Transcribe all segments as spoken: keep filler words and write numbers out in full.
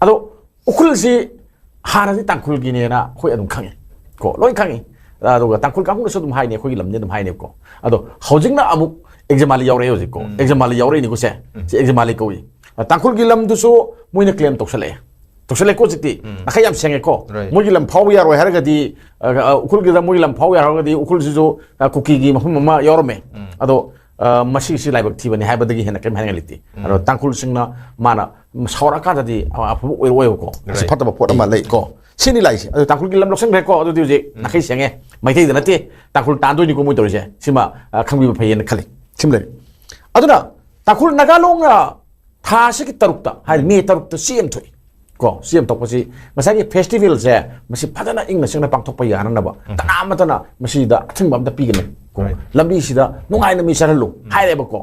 ꯑꯗꯣ ꯎꯈ꯭ꯔꯨꯜꯁꯤ ꯍꯥꯟꯅꯗꯤ ꯇꯥꯡꯈꯨꯜꯒꯤꯅꯦꯅ ꯑꯩꯈꯣꯏ ꯑꯗꯨꯝ ꯈꯪꯉꯤ ꯀꯣ, ꯂꯣꯏ ꯈꯪꯉꯤ꯫ ꯑꯗꯨꯒ ꯇꯥꯡꯈꯨꯜ ꯀꯥꯡꯕꯨꯅꯁꯨ ꯑꯗꯨꯝ ꯍꯥꯏꯅꯤ, ꯑꯩꯈꯣꯏꯒꯤ ꯂꯝꯅꯤ ꯑꯗꯨꯝ ꯍꯥꯏꯅꯦꯕꯀꯣ꯫ ꯑꯗꯣ ꯍꯧꯖꯤꯛꯅ ꯑꯃꯨꯛ ꯑꯦꯛꯖꯃꯥꯂꯤ ꯌꯥꯎꯔꯛꯑꯦ ꯍꯧꯖꯤꯛꯀꯣ꯫ ꯑꯦꯛꯖꯃꯥꯂꯤ ꯌꯥꯎꯔꯛꯏꯅꯤꯀꯣ ꯁꯦ꯫ ꯁꯤ ꯑꯦꯛꯖꯃꯥꯂꯤ ꯀꯧꯏ꯫ ꯑ, ꯇꯥꯡꯈꯨꯜꯒꯤ ꯂꯝꯗꯨꯁꯨ ꯃꯣꯏꯅ ꯀ꯭ꯂꯦꯝ ꯇꯧꯁꯜꯂꯛꯑꯦ꯫ ꯇꯧꯁꯜꯂꯦꯀꯣ ꯍꯧꯖꯤꯛꯇꯤ꯫ ꯅꯥꯈꯩ ꯌꯥꯝ ꯁꯦꯡꯉꯦꯀꯣ꯫ Right. ꯃꯣꯏꯒꯤ ꯂꯝ ꯐꯥꯎꯕ ꯌꯥꯔꯣꯏ ꯍꯥꯏꯔꯒꯗꯤ, ꯑ, ꯑ, ꯎꯈ꯭ꯔꯨꯜꯒꯤꯗ ꯃꯣꯏꯒꯤ ꯂꯝ ꯐꯥꯎꯕ ꯌꯥꯔꯣꯏ ꯍꯥꯏꯔꯒꯗꯤ ꯎꯈ꯭ꯔꯨꯜꯁꯤꯁꯨ, ꯑ, ꯀꯨꯀꯤꯒꯤ ꯃꯐꯝ ꯑꯃ ꯌꯥꯎꯔꯝꯃꯦ꯫ ꯑꯗꯣ, ꯑ, ꯃꯁꯤꯁꯤ ꯂꯥꯏꯕꯛ ꯊꯤꯕꯅꯤ ꯍꯥꯏꯕꯗꯒꯤ ꯍꯦꯟꯅ ꯀꯔꯤꯝ ꯍꯥꯏꯅꯤꯡꯉꯥꯏ ꯂꯩꯇꯦ꯫ ꯑꯗꯣ ꯇꯥꯡꯈꯨꯜꯁꯤꯡꯅ ꯃꯥꯅ ꯁꯥꯎꯔꯛꯑꯀꯥꯟꯗꯗꯤ ꯑꯐꯕ ꯑꯣꯏꯔꯛꯑꯣꯏꯕꯀꯣ꯫ ꯃꯁꯤ right. ꯐꯠꯇꯕ ꯄꯣꯠ ꯑꯃ ꯂꯩ ꯀꯣ꯫ ꯁꯤꯅꯤ ꯂꯥꯛꯏꯁꯦ꯫ ꯑꯗꯣ ꯇꯥꯡꯈꯨꯜꯒꯤ ꯂꯝ ꯂꯧꯁꯤꯟꯈ꯭ꯔꯦꯀꯣ꯫ ꯑꯗꯨꯗꯤ ꯍꯧꯖꯤꯛ ꯅꯥꯈꯩ ꯁꯦꯡꯉꯦ꯫ ꯃꯩꯇꯩꯗ ꯅꯠꯇꯦ, ꯇꯥꯡꯈꯨꯜ ꯇꯥꯟꯗꯣꯏꯅꯤꯀꯣ ꯃꯣꯏ ꯇꯧꯔꯤꯁꯦ꯫ ꯁꯤꯃ, ꯑ, ꯈꯪꯕꯤꯕ ꯐꯩꯌꯦꯅ ꯈꯜꯂꯤ꯫ ꯁꯤꯃ ꯂꯩꯔꯦ꯫ ꯑꯗꯨꯅ ꯇꯥꯡꯈꯨꯜ ꯅꯥꯒꯥꯂꯣꯡꯅ ꯊꯥ ꯑꯁꯤꯒꯤ ꯇꯔꯨꯛꯇ, ꯍꯥꯏꯗꯤ ꯃꯦ ꯇꯔꯨꯛꯇ ꯁꯤ ꯑꯃ ꯊꯣꯛꯏ ꯀꯣ꯫ ꯁꯤ ꯑꯃ ꯊꯣꯛꯄꯁꯤ ꯉꯁꯥꯏꯒꯤ ꯐꯦꯁꯇꯤꯚꯦꯜꯁꯦ ꯃꯁꯤ ꯐꯖꯅ ꯏꯪꯅ ꯆꯤꯛꯅ ꯄꯥꯡꯊꯣꯛꯄ ꯌꯥꯅꯅꯕ ꯀꯅꯥ ꯑꯃꯠꯇꯅ ꯃꯁꯤꯗ ꯑꯊꯤꯡꯕ ꯑꯝꯇ ꯄꯤꯒꯅꯨ ꯀꯣ꯫ Right. ꯂꯝꯕꯤꯁꯤꯗ ꯅꯨꯡꯉꯥꯏꯅ ꯃꯤ ꯆꯠꯍꯜꯂꯨ ꯍꯥꯏꯔꯦꯕꯀꯣ꯫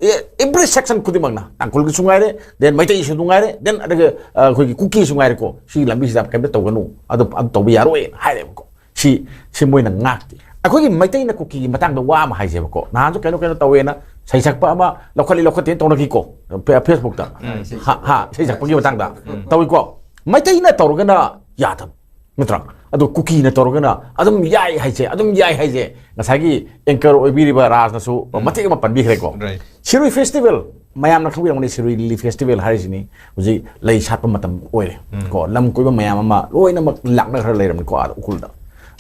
ꯑꯦ, every section ꯈꯨꯗꯤꯡꯃꯛꯅ, ꯇꯥꯡꯈꯨꯜꯒꯤꯁꯨ ꯉꯥꯏꯔꯦ, then ꯃꯩꯇꯩꯒꯤꯁꯨ ꯉꯥꯏꯔꯦ, then ꯑꯗꯨꯒ, ꯑ, ꯑꯩꯈꯣꯏꯒꯤ ꯀꯨꯀꯤꯁꯨ ꯉꯥꯏꯔꯦꯀꯣ, ꯁꯤ ꯂꯝꯕꯤꯁꯤꯗ ꯀꯩꯝꯇ ꯇꯧꯒꯅꯨ, ꯑꯗꯨ, ꯑꯗꯨ ꯇꯧꯕ ꯌꯥꯔꯣꯏꯅ ꯍꯥꯏꯔꯦꯕꯀꯣ꯫ ꯁꯤ, ꯁꯤ ꯃꯣꯏꯅ ꯉꯥꯛꯇꯦ꯫ ꯑꯩꯈꯣꯏꯒꯤ ꯃꯩꯇꯩꯅ ꯀꯨꯀꯤꯒꯤ ꯃꯇꯥꯡꯗ ꯋꯥ ꯑꯃ ꯍꯥꯏꯖꯦꯕꯀꯣ꯫ ꯅꯍꯥꯟꯁꯨ ꯀꯩꯅꯣ ꯀꯩꯅꯣ ꯇꯧꯋꯦꯅ ꯁꯩꯁꯛꯄ ꯑꯃ ꯂꯧꯈꯠꯂꯤ ꯂꯧꯈꯠꯇꯦꯅ ꯇꯧꯅꯈꯤꯀꯣ꯫ ꯐꯦ-, ꯐꯦꯁꯕꯨꯛꯇ꯫ ꯎꯝ, ꯁꯩꯁꯛꯄ꯫ ꯍꯥ, ꯍꯥ, ꯁꯩꯁꯛꯄꯒꯤ ꯃꯇꯥꯡꯗ ꯇꯧꯏꯀꯣ꯫ ꯃꯩꯇꯩꯅ ꯇꯧꯔꯒꯅ ꯌꯥꯗꯕ, ꯅꯠꯇ꯭ꯔꯥ? ꯑꯗꯣ ꯀꯨꯀꯤꯅ ꯇꯧꯔꯒꯅ ꯑꯗꯨꯝ ꯌꯥꯏ ꯍꯥꯏꯁꯦ, ꯑꯗꯨꯝ ꯌꯥꯏ ꯍꯥꯏꯁꯦ꯫ ꯉꯁꯥꯏꯒꯤ anchor ꯑꯣꯏꯕꯤꯔꯤꯕ ꯔꯥꯖꯅꯁꯨ ꯃꯇꯦꯛ ꯑꯃ ꯄꯟꯕꯤꯈ꯭ꯔꯦꯀꯣ꯫ Right. ꯁꯤꯔꯨꯏ festival, ꯃꯌꯥꯝꯅ ꯈꯪꯕꯤꯔꯝꯒꯅꯤ, ꯁꯤꯔꯨꯏ ꯂꯤꯂꯤ festival ꯍꯥꯏꯔꯤꯁꯤꯅꯤ ꯍꯧꯖꯤꯛ ꯂꯩ ꯁꯥꯠꯄ ꯃꯇꯝ ꯑꯣꯏꯔꯦ ꯀꯣ꯫ ꯂꯝ ꯀꯣꯏꯕ ꯃꯌꯥꯝ ꯑꯃ ꯂꯣꯏꯅꯃꯛ ꯂꯥꯛꯅꯈ꯭ꯔ ꯂꯩꯔꯝꯅꯤꯀꯣ ꯑꯥꯗ ꯎꯈ꯭ꯔꯨꯜꯗ꯫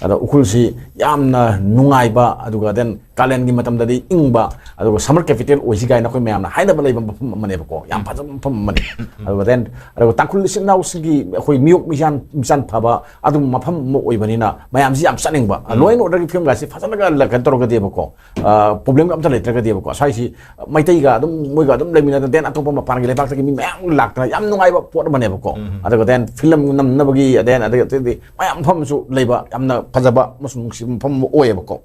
ꯑꯗ ꯎꯈ꯭ꯔꯨꯜꯁꯤ ꯌꯥꯝꯅ ꯅꯨꯡꯉꯥꯏꯕ, ꯑꯗꯨꯒ then ꯀꯥꯂꯦꯟꯒꯤ ꯃꯇꯝꯗꯗꯤ ꯏꯪꯕ, ꯑꯗꯨꯒ summer capital ꯑꯣꯏꯁꯤ ꯀꯥꯏꯅ ꯑꯩꯈꯣꯏ ꯃꯌꯥꯝꯅ ꯍꯥꯏꯅꯕ ꯂꯩꯕ ꯃꯐꯝ ꯑꯃꯅꯦꯕꯀꯣ꯫ ꯌꯥꯝ ꯐꯖꯕ ꯃꯐꯝ ꯑꯃꯅꯤ꯫ ꯑꯗꯨꯒ then, ꯑꯗꯨꯒ ꯇꯥꯡꯈꯨꯜ ꯏꯆꯤꯟ ꯏꯅꯥꯎꯁꯤꯡꯒꯤ ꯑꯩꯈꯣꯏ ꯃꯤꯑꯣꯛ ꯃꯤꯆꯥꯟ, ꯃꯤꯆꯥꯟ ꯐꯕ ꯑꯗꯨꯝꯕ ꯃꯐꯝ ꯑꯃ ꯑꯣꯏꯕꯅꯤꯅ ꯃꯌꯥꯝꯁꯤ ꯌꯥꯝ ꯆꯠꯅꯤꯡꯕ꯫ Law and Orderꯒꯤ ꯐꯤꯕꯝꯒꯁꯤ ꯐꯖꯅꯒ ꯀꯩꯅꯣ ꯇꯧꯔꯒꯗꯤꯕꯀꯣ, ꯑ, problem ꯑꯝꯇ ꯂꯩꯇ꯭ꯔꯒꯗꯤꯕꯀꯣ, ꯁ꯭ꯋꯥꯏꯁꯤ ꯃꯩꯇꯩꯒ ꯑꯗꯨꯝ, ꯃꯣꯏꯒ ꯑꯗꯨꯝ ꯂꯩꯃꯤꯟꯅꯗꯅ, then ꯑꯇꯣꯞꯄ ꯃꯄꯥꯟꯒꯤ ꯂꯩꯕꯥꯛꯇꯒꯤ ꯃꯤ ꯃꯌꯥꯝ ꯂꯥꯛꯇꯅ ꯌꯥꯝ ꯅꯨꯡꯉꯥꯏꯕ ꯄꯣꯠ ꯑꯃꯅꯦꯕꯀꯣ꯫ ꯑꯗꯨꯒ then film ꯅꯝꯅꯕꯒꯤ, then ꯑꯗꯒꯤ ꯑꯇꯩꯗꯤ ꯃꯌꯥꯝ ꯃꯐꯝ ꯑꯃꯁꯨ ꯂꯩꯕ, ꯌꯥꯝꯅ ꯐꯖꯕ ꯑꯃꯁꯨꯡ ꯅꯨꯡꯁꯤꯕ ꯃꯐꯝ ꯑꯃ ꯑꯣꯏꯌꯦꯕꯀꯣ꯫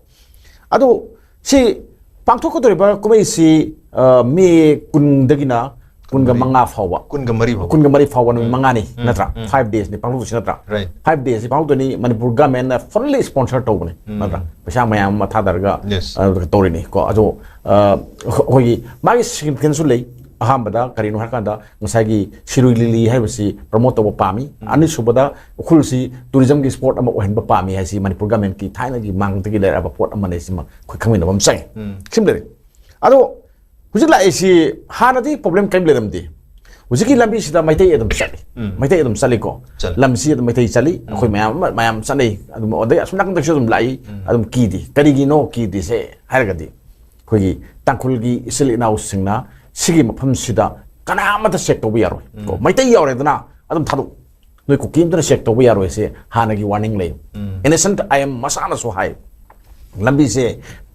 ꯑꯗꯣ ꯁꯤ ꯄꯥꯡꯊꯣꯛꯀꯗꯧꯔꯤꯕ ꯀꯨꯝꯍꯩꯁꯤ, ꯑ, ꯃꯦ ꯀꯨꯟꯗꯒꯤꯅ ꯀꯨꯟꯒ ꯃꯉꯥ ꯐꯥꯎꯕ꯫ ꯀꯨꯟꯒ ꯃꯔꯤ ꯐꯥꯎꯕ꯫ ꯀꯨꯟꯒ ꯃꯔꯤ ꯐꯥꯎꯕ ꯅꯨꯃꯤꯠ ꯃꯉꯥꯅꯤ, ꯅꯠꯇ꯭ꯔꯥ? Five daysꯅꯤ ꯄꯥꯡꯊꯣꯛꯇꯣꯏꯁꯤ, ꯅꯠꯇ꯭ꯔꯥ? Right. Five daysꯁꯤ ꯄꯥꯡꯊꯣꯛꯇꯣꯏꯅꯤ꯫ Manipur governmentꯅ fully sponsor ꯇꯧꯕꯅꯤ, ꯅꯠꯇ꯭ꯔꯥ? ꯄꯩꯁꯥ ꯃꯌꯥꯝ ꯑꯃ ꯊꯥꯗꯔꯒ, Yes. ꯑ, ꯇꯧꯔꯤꯅꯤ ꯀꯣ꯫ ꯑꯗꯣ, ꯑ, ꯑꯩꯈꯣꯏꯒꯤ ꯃꯥꯒꯤ significanceꯁꯨ ꯂꯩ꯫ ꯑꯍꯥꯟꯕꯗ ꯀꯔꯤꯅꯣ ꯍꯥꯏꯔꯀꯥꯟꯗ ꯉꯁꯥꯏꯒꯤ ꯁꯤꯔꯨꯏ ꯂꯤꯂꯤ ꯍꯥꯏꯕꯁꯤ ꯄ꯭ꯔꯃꯣꯠ ꯇꯧꯕ ꯄꯥꯝꯃꯤ꯫ ꯑꯅꯤꯁꯨꯕꯗ ꯎꯈ꯭ꯔꯨꯜꯁꯤ ꯇꯨꯔꯤꯖꯝꯒꯤ ꯁ꯭ꯄꯣꯠ ꯑꯃ ꯑꯣꯏꯍꯟꯕ ꯄꯥꯝꯃꯤ ꯍꯥꯏꯁꯤ ꯃꯅꯤꯄꯨꯔ ꯒꯃꯦꯟꯀꯤ ꯊꯥꯏꯅꯒꯤ ꯃꯥꯡꯗꯒꯤ ꯂꯩꯔꯛꯑꯕ ꯄꯣꯠ ꯑꯃꯅꯤ꯫ ꯁꯤꯃ ꯑꯩꯈꯣꯏ ꯈꯪꯃꯤꯟꯅꯕ ꯑꯃ ꯆꯪꯉꯤ꯫ ꯁꯤꯃ ꯂꯩꯔꯦ꯫ ꯑꯗꯣ ꯍꯧꯖꯤꯛ ꯂꯥꯛꯏꯁꯤ ꯍꯥꯟꯅꯗꯤ ꯄ꯭ꯔꯣꯕ꯭ꯂꯦꯝ ꯀꯔꯤꯝ ꯂꯩꯔꯝꯗꯦ꯫ ꯍꯧꯖꯤꯛꯀꯤ ꯂꯝꯕꯤꯁꯤꯗ ꯃꯩꯇꯩ ꯑꯗꯨꯝ ꯆꯠꯂꯤ꯫ ꯃꯩꯇꯩ ꯑꯗꯨꯝ ꯆꯠꯂꯤꯀꯣ꯫ ꯂꯝꯁꯤ ꯑꯗꯨꯝ ꯃꯩꯇꯩ ꯆꯠꯂꯤ꯫ ꯑꯩꯈꯣꯏ ꯃꯌꯥꯝ ꯑꯃ, ꯃꯌꯥꯝ ꯆꯠꯅꯩ꯫ ꯑꯗꯨꯝ ꯑꯗꯩ ꯑꯁꯣꯝ ꯅꯥꯀꯟꯗꯁꯨ ꯑꯗꯨꯝ ꯂꯥꯛꯏ꯫ ꯑꯗꯨꯝ ꯀꯤꯗꯦ꯫ ꯀꯔꯤꯒꯤꯅꯣ ꯀꯤꯗ꯭ꯔꯤꯁꯦ ꯍꯥꯏꯔꯒꯗꯤ ꯑꯩꯈꯣꯏꯒꯤ ꯇꯥꯡꯈꯨꯜꯒꯤ ꯏꯆꯤꯜ ꯏꯅꯥꯎꯁꯤꯡꯅ ꯁꯤꯒꯤ ꯃꯐꯝꯁꯤꯗ ꯀꯅꯥ ꯑꯃꯠꯇ ꯆꯦꯛ ꯇꯧꯕ ꯌꯥꯔꯣꯏ ꯀꯣ꯫ ꯃꯩꯇꯩ ꯌꯥꯎꯔꯦꯗꯅ ꯑꯗꯨꯝ ꯊꯥꯗꯣꯛ꯫ ꯅꯣꯏ ꯀꯨꯀꯤ ꯑꯝꯇꯅ ꯆꯦꯛ ꯇꯧꯕ ꯌꯥꯔꯣꯏꯁꯦ ꯍꯥꯟꯅꯒꯤ ꯋꯥꯔꯅꯤꯡ ꯂꯩ꯫ ꯏꯅꯣꯁꯦꯟꯠ ꯑꯥꯏ ꯑꯦꯝ ꯃꯁꯥꯅꯁꯨ ꯍꯥꯏ꯫ ꯂꯝꯕꯤꯁꯦ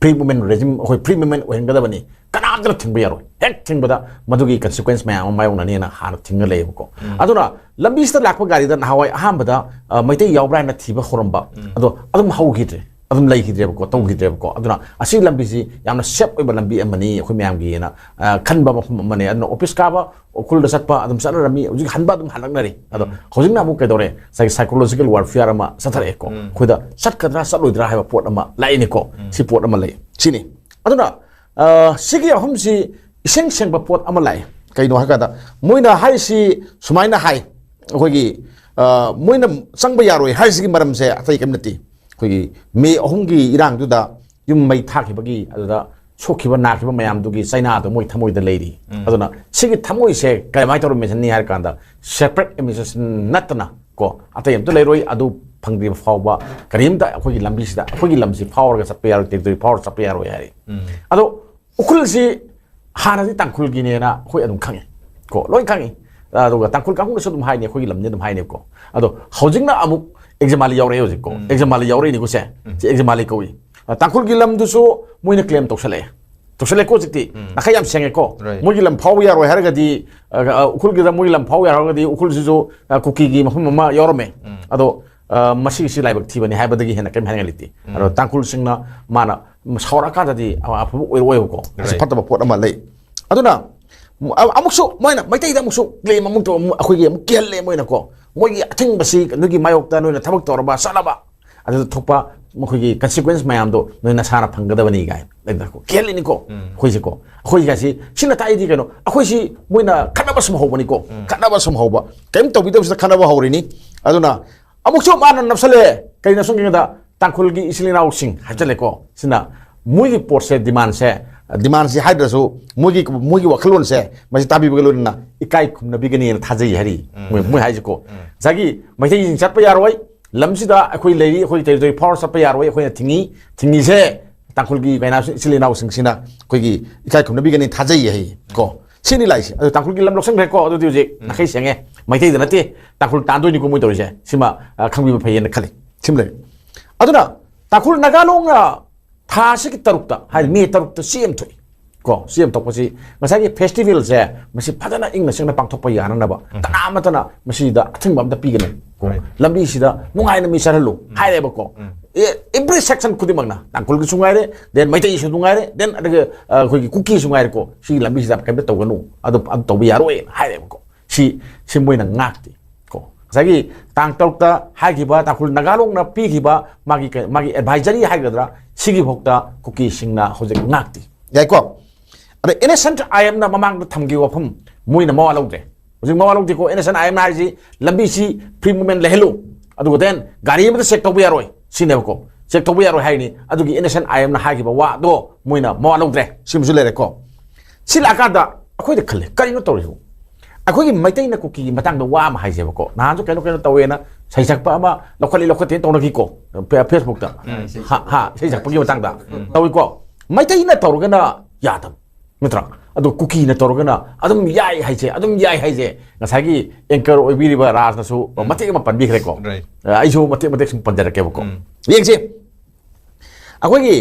ꯐ꯭ꯔꯤ ꯃꯨꯚꯃꯦꯟ ꯔꯦꯖꯤꯝ, ꯑꯩꯈꯣꯏ ꯐ꯭ꯔꯤ ꯃꯨꯚꯃꯦꯟ ꯑꯣꯏꯍꯟꯒꯗꯕꯅꯤ꯫ ꯀꯅꯥꯝꯇꯅ ꯊꯤꯡꯕ ꯌꯥꯔꯣꯏ꯫ ꯍꯦꯛ ꯊꯤꯡꯕꯗ ꯃꯗꯨꯒꯤ ꯀꯟꯁꯤꯀ꯭ꯋꯦꯟꯁ ꯃꯌꯥꯝ ꯑꯃ ꯃꯥꯌꯣꯛꯅꯅꯤꯅ ꯍꯥꯟꯅ ꯊꯤꯡꯉ ꯂꯩꯌꯦꯕꯀꯣ꯫ ꯑꯗꯨꯅ ꯂꯝꯕꯤꯁꯤꯗ ꯂꯥꯛꯄ ꯒꯥꯔꯤꯗ ꯅꯍꯥꯟꯋꯥꯏ ꯑꯍꯥꯟꯕꯗ, ꯑ, ꯃꯩꯇꯩ ꯌꯥꯎꯕ꯭ꯔꯥ ꯍꯥꯏꯅ ꯊꯤꯕ ꯍꯧꯔꯝꯕ, ꯑꯗꯣ ꯑꯗꯨꯝ ꯍꯧꯈꯤꯗ꯭ꯔꯦ, ꯑꯗꯨꯝ ꯂꯩꯈꯤꯗ꯭ꯔꯦꯕꯀꯣ, ꯇꯧꯈꯤꯗ꯭ꯔꯦꯕꯀꯣ꯫ ꯑꯗꯨꯅ ꯑꯁꯤ ꯂꯝꯕꯤꯁꯤ ꯌꯥꯝꯅ ꯁꯦꯐ ꯑꯣꯏꯕ ꯂꯝꯕꯤ ꯑꯃꯅꯤ ꯑꯩꯈꯣꯏ ꯃꯌꯥꯝꯒꯤꯅ, ꯑ, ꯈꯟꯕ ꯃꯐꯝ ꯑꯃꯅꯤ꯫ ꯑꯗꯨꯅ ꯑꯣꯐꯤꯁ ꯀꯥꯕ ꯎꯈ꯭ꯔꯨꯜꯗ ꯆꯠꯄ ꯑꯗꯨꯝ ꯆꯠꯅꯔꯝꯃꯤ, ꯍꯧꯖꯤꯛ ꯍꯟꯕ ꯑꯗꯨꯝ ꯍꯜꯂꯛꯅꯔꯤ꯫ ꯑꯗꯣ ꯍꯧꯖꯤꯛꯅ ꯑꯃꯨꯛ ꯀꯩꯗꯧꯔꯦ? ꯉꯁꯥꯏꯒꯤ psychological warfare ꯑꯃ ꯆꯠꯊꯔꯛꯑꯦꯀꯣ꯫ ꯑꯩꯈꯣꯏꯗ ꯆꯠꯀꯗ꯭ꯔꯥ ꯆꯠꯂꯣꯏꯗ꯭ꯔꯥ ꯍꯥꯏꯕ ꯄꯣꯠ ꯑꯃ ꯂꯥꯛꯏꯅꯦꯀꯣ꯫ ꯁꯤ ꯄꯣꯠ ꯑꯃ ꯂꯩ꯫ ꯁꯤꯅꯤ꯫ ꯑꯗꯨꯅ, ꯑ, ꯁꯤꯒꯤ ꯑꯍꯨꯝꯁꯤ ꯏꯁꯦꯡ ꯁꯦꯡꯕ ꯄꯣꯠ ꯑꯃ ꯂꯥꯛꯑꯦ꯫ ꯀꯩꯅꯣ ꯍꯥꯏ ꯀꯥꯟꯗ ꯃꯣꯏꯅ ꯍꯥꯏꯔꯤꯁꯤ ꯁꯨꯃꯥꯏꯅ ꯍꯥꯏ, ꯑꯩꯈꯣꯏꯒꯤ, ꯑ, ꯃꯣꯏꯅ ꯆꯪꯕ ꯌꯥꯔꯣꯏ ꯍꯥꯏꯔꯤꯁꯤꯒꯤ ꯃꯔꯝꯁꯦ ꯑꯇꯩ ꯀꯔꯤꯝ ꯅꯠꯇꯦ꯫ ꯑꯩꯈꯣꯏꯒꯤ ꯃꯦ ꯑꯍꯨꯝꯒꯤ ꯏꯔꯥꯡꯗꯨꯗ ꯌꯨꯝ ꯃꯩ ꯊꯥꯈꯤꯕꯒꯤ ꯑꯗꯨꯗ ꯁꯣꯛꯈꯤꯕ ꯅꯥꯈꯤꯕ ꯃꯌꯥꯝꯗꯨꯒꯤ ꯆꯩꯅꯥꯗꯣ ꯃꯣꯏ ꯊꯃꯣꯏꯗ ꯂꯩꯔꯤ꯫ ꯑꯗꯨꯅ ꯁꯤꯒꯤ ꯊꯃꯣꯏꯁꯦ ꯀꯃꯥꯏꯅ ꯇꯧꯔ ꯃꯦꯟꯁꯤꯟꯅꯤ ꯍꯥꯏꯔ ꯀꯥꯟꯗ separate administration ꯅꯠꯇꯅ ꯀꯣ ꯑꯇꯩ ꯑꯝꯇ ꯂꯩꯔꯣꯏ꯫ ꯑꯗꯨ ꯐꯪꯗ꯭ꯔꯤꯕ ꯐꯥꯎꯕ ꯀꯔꯤꯝꯇ ꯑꯩꯈꯣꯏꯒꯤ ꯂꯝꯕꯤꯁꯤꯗ, ꯑꯩꯈꯣꯏꯒꯤ ꯂꯝꯁꯤ ꯐꯥꯎꯔꯒ ꯆꯠꯄ ꯌꯥꯔꯣꯏ, territory ꯐꯥꯎꯔ ꯆꯠꯄ ꯌꯥꯔꯣꯏ ꯍꯥꯏꯔꯤ꯫ ꯑꯗꯣ ꯎꯈ꯭ꯔꯨꯜꯁꯤ ꯍꯥꯟꯅꯗꯤ ꯇꯥꯡꯈꯨꯜꯒꯤꯅꯦꯅ ꯑꯩꯈꯣꯏ ꯑꯗꯨꯝ ꯈꯪꯉꯤ ꯀꯣ, ꯂꯣꯏ ꯈꯪꯉꯤ꯫ ꯑꯗꯨꯒ ꯇꯥꯡꯈꯨꯜ ꯀꯥꯡꯕꯨꯅꯁꯨ ꯑꯗꯨꯝ ꯍꯥꯏꯅꯤ, ꯑꯩꯈꯣꯏꯒꯤ ꯂꯝꯅꯤ ꯑꯗꯨꯝ ꯍꯥꯏꯅꯦꯕꯀꯣ꯫ ꯑꯗꯣ ꯍꯧꯖꯤꯛꯅ ꯑꯃꯨꯛ ꯑꯦꯛꯖꯃꯥꯂꯤ ꯌꯥꯎꯔꯛꯑꯦ ꯍꯧꯖꯤꯛꯀꯣ꯫ ꯑꯦꯛꯖꯃꯥꯂꯤ ꯌꯥꯎꯔꯛꯏꯅꯤꯀꯣ ꯁꯦ꯫ ꯁꯤ ꯑꯦꯛꯖꯃꯥꯂꯤ ꯀꯧꯏ꯫ ꯑ, ꯇꯥꯡꯈꯨꯜꯒꯤ ꯂꯝꯗꯨꯁꯨ ꯃꯣꯏꯅ ꯀ꯭ꯂꯦꯝ ꯇꯧꯁꯜꯂꯛꯑꯦ꯫ ꯇꯧꯁꯜꯂꯦꯀꯣ ꯍꯧꯖꯤꯛꯇꯤ꯫ ꯅꯥꯈꯩ ꯌꯥꯝ ꯁꯦꯡꯉꯦꯀꯣ꯫ Right. ꯃꯣꯏꯒꯤ ꯂꯝ ꯐꯥꯎꯕ ꯌꯥꯔꯣꯏ ꯍꯥꯏꯔꯒꯗꯤ, ꯑ, ꯑ, ꯎꯈ꯭ꯔꯨꯜꯒꯤꯗ ꯃꯣꯏꯒꯤ ꯂꯝ ꯐꯥꯎꯕ ꯌꯥꯔꯣꯏ ꯍꯥꯏꯔꯒꯗꯤ ꯎꯈ꯭ꯔꯨꯜꯁꯤꯁꯨ, ꯑ, ꯀꯨꯀꯤꯒꯤ ꯃꯐꯝ ꯑꯃ ꯌꯥꯎꯔꯝꯃꯦ꯫ ꯑꯗꯣ, ꯑ, ꯃꯁꯤꯒꯤꯁꯤ ꯂꯥꯏꯕꯛ ꯊꯤꯕꯅꯤ ꯍꯥꯏꯕꯗꯒꯤ ꯍꯦꯟꯅ ꯀꯔꯤꯝ ꯍꯥꯏꯅꯤꯡꯉꯥꯏ ꯂꯩꯇꯦ꯫ ꯑꯗꯣ ꯇꯥꯡꯈꯨꯜꯁꯤꯡꯅ ꯃꯥꯅ ꯁꯥꯎꯔꯛꯑꯀꯥꯟꯗꯗꯤ ꯑ-, ꯑꯐꯕ ꯑꯣꯏꯔꯛꯑꯣꯏꯕꯀꯣ꯫ ꯑꯁꯤ Right. ꯐꯠꯇꯕ ꯄꯣꯠ ꯑꯃ ꯂꯩ꯫ ꯑꯗꯨꯅ ꯑꯃꯨꯛꯁꯨ ꯃꯣꯏꯅ ꯃꯩꯇꯩꯗ ꯑꯃꯨꯛꯁꯨ ꯀ꯭ꯂꯦꯝ ꯑꯃꯨꯛ ꯇꯧ-, ꯑꯃꯨꯛ ꯑꯩꯈꯣꯏꯒꯤ ꯑꯃꯨꯛ ꯀꯤꯍꯜꯂꯦ ꯃꯣꯏꯅꯀꯣ꯫ ꯃꯣꯏꯒꯤ ꯑꯊꯤꯡꯕꯁꯤ ꯅꯣꯏꯒꯤ ꯃꯥꯌꯣꯛꯇ ꯅꯣꯏꯅ ꯊꯕꯛ ꯇꯧꯔꯕ, ꯆꯠꯂꯕ, ꯑꯗꯨꯗ ꯊꯣꯛꯄ ꯃꯈꯣꯏꯒꯤ ꯀꯟꯁꯤꯀ꯭ꯋꯦꯟꯁ ꯃꯌꯥꯝꯗꯣ ꯅꯣꯏ ꯅꯁꯥꯅ ꯐꯪꯒꯗꯕꯅꯤ ꯀꯥꯏꯅ ꯂꯩꯗꯅꯀꯣ, ꯀꯤꯍꯜꯂꯤꯅꯤꯀꯣ꯫ ꯑꯩꯈꯣꯏꯁꯦꯀꯣ, ꯑꯩꯈꯣꯏꯒꯁꯤ ꯁꯤꯅ ꯇꯥꯛꯏꯗꯤ ꯀꯩꯅꯣ? ꯑꯩꯈꯣꯏꯁꯤ ꯃꯣꯏꯅ ꯈꯠꯅꯕ ꯁꯨꯝ ꯍꯧꯕꯅꯤꯀꯣ꯫ ꯈꯠꯅꯕ ꯁꯨꯝ ꯍꯧꯕ, ꯀꯔꯤꯝ ꯇꯧꯕꯤꯗꯕꯁꯤꯗ ꯈꯠꯅꯕ ꯍꯧꯔꯤꯅꯤ꯫ ꯑꯗꯨꯅ ꯑꯃꯨꯛꯁꯨ ꯃꯥꯅ ꯅꯞꯁꯜꯂꯛꯑꯦ꯫ ꯀꯩꯅꯣ ꯁꯨꯝ ꯌꯦꯡꯕꯗ ꯇꯥꯡꯈꯨꯜꯒꯤ ꯏꯆꯤꯜ ꯏꯅꯥꯎꯁꯤꯡ ꯍꯥꯏꯖꯜꯂꯦꯀꯣ꯫ ꯁꯤꯅ ꯃꯣꯏꯒꯤ ꯄꯣꯠꯁꯦ, ꯗꯤꯃꯥꯟꯁꯦ, ꯗꯤꯃꯥꯟꯁꯤ ꯍꯥꯏꯗ꯭ꯔꯁꯨ ꯃꯣꯏꯒꯤ, ꯃꯣꯏꯒꯤ ꯋꯥꯈꯜꯂꯣꯟꯁꯦ ꯃꯁꯤ ꯇꯥꯕꯤꯕꯒ ꯂꯣꯏꯅꯅ ꯏꯀꯥꯏ ꯈꯨꯝꯅꯕꯤꯒꯅꯦꯅ ꯊꯥꯖꯩ ꯍꯥꯏꯔꯤ꯫ ꯃꯣꯏ, ꯃꯣꯏ ꯍꯥꯏꯁꯦꯀꯣ꯫ ꯉꯁꯥꯏꯒꯤ ꯃꯩꯇꯩꯁꯤꯡ ꯆꯠꯄ ꯌꯥꯔꯣꯏ, ꯂꯝꯁꯤꯗ ꯑꯩꯈꯣꯏ ꯂꯩꯔꯤ, ꯑꯩꯈꯣꯏ ꯇꯦꯔꯤꯇꯣꯔꯤ ꯐꯥꯎꯔ ꯆꯠꯄ ꯌꯥꯔꯣꯏ, ꯑꯩꯈꯣꯏꯅ ꯊꯤꯡꯉꯤ꯫ ꯊꯤꯡꯉꯤꯁꯦ ꯇꯥꯡꯈꯨꯜꯒꯤ ꯀꯩꯅꯥ ꯏꯆꯤꯜ ꯏꯅꯥꯎꯁꯤꯡꯁꯤꯅ ꯑꯩꯈꯣꯏꯒꯤ ꯏꯀꯥꯏ ꯈꯨꯝꯅꯕꯤꯒꯅꯤ ꯊꯥꯖꯩ ꯍꯥꯏꯌꯦ ꯀꯣ꯫ ꯁꯤꯅꯤ ꯂꯥꯛꯏꯁꯦ꯫ ꯑꯗꯨ ꯇꯥꯡꯈꯨꯜꯒꯤ ꯂꯝ ꯂꯧꯁꯤꯟꯈ꯭ꯔꯦꯀꯣ꯫ ꯑꯗꯨꯗꯤ ꯍꯧꯖꯤꯛ ꯅꯥꯈꯩ ꯁꯦꯡꯉꯦ, ꯃꯩꯇꯩꯗ ꯅꯠꯇꯦ꯫ ꯇꯥꯡꯈꯨꯜ ꯇꯥꯟꯗꯣꯏꯅꯤꯀꯣ ꯃꯣꯏ ꯇꯧꯔꯤꯁꯦ꯫ ꯁꯤꯃ, ꯑ, ꯈꯪꯕꯤꯕ ꯐꯩꯌꯦꯅ ꯈꯜꯂꯤ꯫ ꯁꯤꯃ ꯂꯩꯔꯦ꯫ ꯑꯗꯨꯅ ꯇꯥꯡꯈꯨꯜ ꯅꯥꯒꯥ ꯂꯣꯡꯅ ꯊꯥ ꯑꯁꯤꯒꯤ ꯇꯔꯨꯛꯇ, ꯍꯥꯏꯗꯤ ꯃꯦ ꯇꯔꯨꯛꯇ ꯆꯦ ꯑꯃ ꯊꯣꯛꯏ ꯀꯣ꯫ ꯆꯦ ꯑꯃ ꯊꯣꯛꯄꯁꯤ ꯉꯁꯥꯏꯒꯤ ꯐꯦꯁꯇꯤꯚꯦꯜꯁꯦ ꯃꯁꯤ ꯐꯖꯅ ꯏꯪꯅ ꯆꯤꯛꯅ ꯄꯥꯡꯊꯣꯛꯄ ꯌꯥꯅꯅꯕ ꯀꯅꯥꯃꯠꯇꯅ ꯃꯁꯤꯗ ꯑꯊꯤꯡꯕ ꯑꯝꯇ ꯄꯤꯒꯅꯨ ꯀꯣ꯫ ꯂꯝꯕꯤꯁꯤꯗ ꯅꯨꯡꯉꯥꯏꯅ ꯃꯤ ꯆꯠꯍꯜꯂꯨ ꯍꯥꯏꯔꯦꯕꯀꯣ꯫ ꯑꯦ, every section ꯈꯨꯗꯤꯡꯃꯛꯅ, ꯇꯥꯡꯈꯨꯜꯒꯤꯁꯨ ꯉꯥꯏꯔꯦ, then ꯃꯩꯇꯩꯒꯤꯁꯨ ꯉꯥꯏꯔꯦ, then ꯑꯗꯨꯒ, ꯑ, ꯑꯩꯈꯣꯏꯒꯤ ꯀꯨꯀꯤꯁꯨ ꯉꯥꯏꯔꯦꯀꯣ, ꯁꯤꯒꯤ ꯂꯝꯕꯤꯁꯤꯗ ꯀꯩꯝꯇ ꯇꯧꯒꯅꯨ, ꯑꯗꯨ, ꯑꯗꯨ ꯇꯧꯕ ꯌꯥꯔꯣꯏꯅ ꯍꯥꯏꯔꯦꯕꯀꯣ꯫ ꯁꯤ, ꯁꯤ ꯃꯣꯏꯅ ꯉꯥꯛꯇꯦ ꯀꯣ꯫ ꯉꯁꯥꯏꯒꯤ ꯇꯥꯡ ꯇꯔꯨꯛꯇ ꯍꯥꯏꯈꯤꯕ, ꯇꯥꯡꯈꯨꯜ ꯅꯥꯒꯥ ꯂꯣꯡꯅ ꯄꯤꯈꯤꯕ ꯃꯥꯒꯤ ꯀ-, ꯃꯥꯒꯤ ꯑꯦꯗꯚꯥꯏꯖꯔꯤ ꯍꯥꯏꯒꯗ꯭ꯔꯥ, ꯁꯤꯒꯤ ꯐꯥꯎꯗ ꯀꯨꯀꯤꯁꯤꯡꯅ ꯍꯧꯖꯤꯛ ꯉꯥꯛꯇꯦ꯫ ꯌꯥꯏꯀꯣ? ꯑꯗ ꯑꯦꯟ ꯑꯦꯁ ꯑꯦꯟ ꯑꯥꯏ ꯑꯦꯝꯅ ꯃꯃꯥꯡꯗ ꯊꯝꯈꯤꯕ ꯋꯥꯐꯝ ꯃꯣꯏꯅ ꯃꯋꯥ ꯂꯧꯗ꯭ꯔꯦ꯫ ꯍꯧꯖꯤꯛ ꯃꯋꯥ ꯂꯧꯗꯦꯀꯣ꯫ ꯑꯦꯟ ꯑꯦꯁ ꯑꯦꯟ ꯑꯥꯏ ꯑꯦꯝꯅ ꯍꯥꯏꯔꯤꯁꯤ ꯂꯝꯕꯤꯁꯤ ꯐ꯭ꯔꯤ ꯃꯨꯚꯃꯦꯟ ꯂꯩꯍꯜꯂꯨ, ꯑꯗꯨꯒ then ꯒꯥꯔꯤ ꯑꯃꯗ ꯆꯦꯛ ꯇꯧꯕ ꯌꯥꯔꯣꯏ ꯁꯤꯅꯦꯕꯀꯣ꯫ ꯆꯦꯛ ꯇꯧꯕ ꯌꯥꯔꯣꯏ ꯍꯥꯏꯅꯤ꯫ ꯑꯗꯨꯒꯤ ꯑꯦꯟ ꯑꯦꯁ ꯑꯦꯟ ꯑꯥꯏ ꯑꯦꯝꯅ ꯍꯥꯏꯈꯤꯕ ꯋꯥꯗꯣ ꯃꯣꯏꯅ ꯃꯋꯥ ꯂꯧꯗ꯭ꯔꯦ꯫ ꯁꯤꯃꯁꯨ ꯂꯩꯔꯦꯀꯣ꯫ ꯁꯤ ꯂꯥꯛꯀꯥꯟꯗ ꯑꯩꯈꯣꯏꯗ ꯈꯜꯂꯦ, ꯀꯔꯤꯅꯣ ꯇꯧꯔꯤꯁꯤꯕꯨ? ꯑꯩꯈꯣꯏꯒꯤ ꯃꯩꯇꯩꯅ ꯀꯨꯀꯤꯒꯤ ꯃꯇꯥꯡꯗ ꯋꯥ ꯑꯃ ꯍꯥꯏꯖꯦꯕꯀꯣ꯫ ꯅꯍꯥꯟꯁꯨ ꯀꯩꯅꯣ ꯀꯩꯅꯣ ꯇꯧꯋꯦꯅ ꯁꯩꯁꯛꯄ ꯑꯃ ꯂꯧꯈꯠꯂꯤ ꯂꯧꯈꯠꯇꯦꯅ ꯇꯧꯅꯈꯤꯀꯣ꯫ ꯐꯦ-, ꯐꯦꯁꯕꯨꯛꯇ꯫ ꯎꯝ, ꯏꯁꯩ ꯍꯥ, ꯁꯛꯄ꯫ ꯍꯥ, ꯏꯁꯩ ꯁꯛꯄꯒꯤ ꯃꯇꯥꯡꯗ ꯎꯝ꯫ ꯇꯧꯏꯀꯣ꯫ ꯃꯩꯇꯩꯅ ꯇꯧꯔꯒꯅ ꯌꯥꯗꯕ꯫ ꯅꯠꯇ꯭ꯔꯥ? ꯑꯗꯣ ꯀꯨꯀꯤꯅ ꯇꯧꯔꯒꯅ ꯑꯗꯨꯝ ꯌꯥꯏ ꯍꯥꯏꯁꯦ, ꯑꯗꯨꯝ ꯌꯥꯏ ꯍꯥꯏꯁꯦ꯫ ꯉꯁꯥꯏꯒꯤ anchor ꯑꯣꯏꯕꯤꯔꯤꯕ ꯔꯥꯖꯅꯁꯨ ꯎꯝ꯫ ꯃꯇꯦꯛ ꯑꯃ ꯄꯟꯕꯤꯈ꯭ꯔꯦꯀꯣ꯫ Right. ꯑ, ꯑꯩꯁꯨ ꯃꯇꯦꯛ ꯃꯇꯦꯛ ꯁꯨꯝ ꯄꯟꯖꯔꯛꯀꯦꯕꯀꯣ꯫ ꯎꯝ꯫ ꯌꯦꯡꯁꯤ꯫ ꯑꯩꯈꯣꯏꯒꯤ,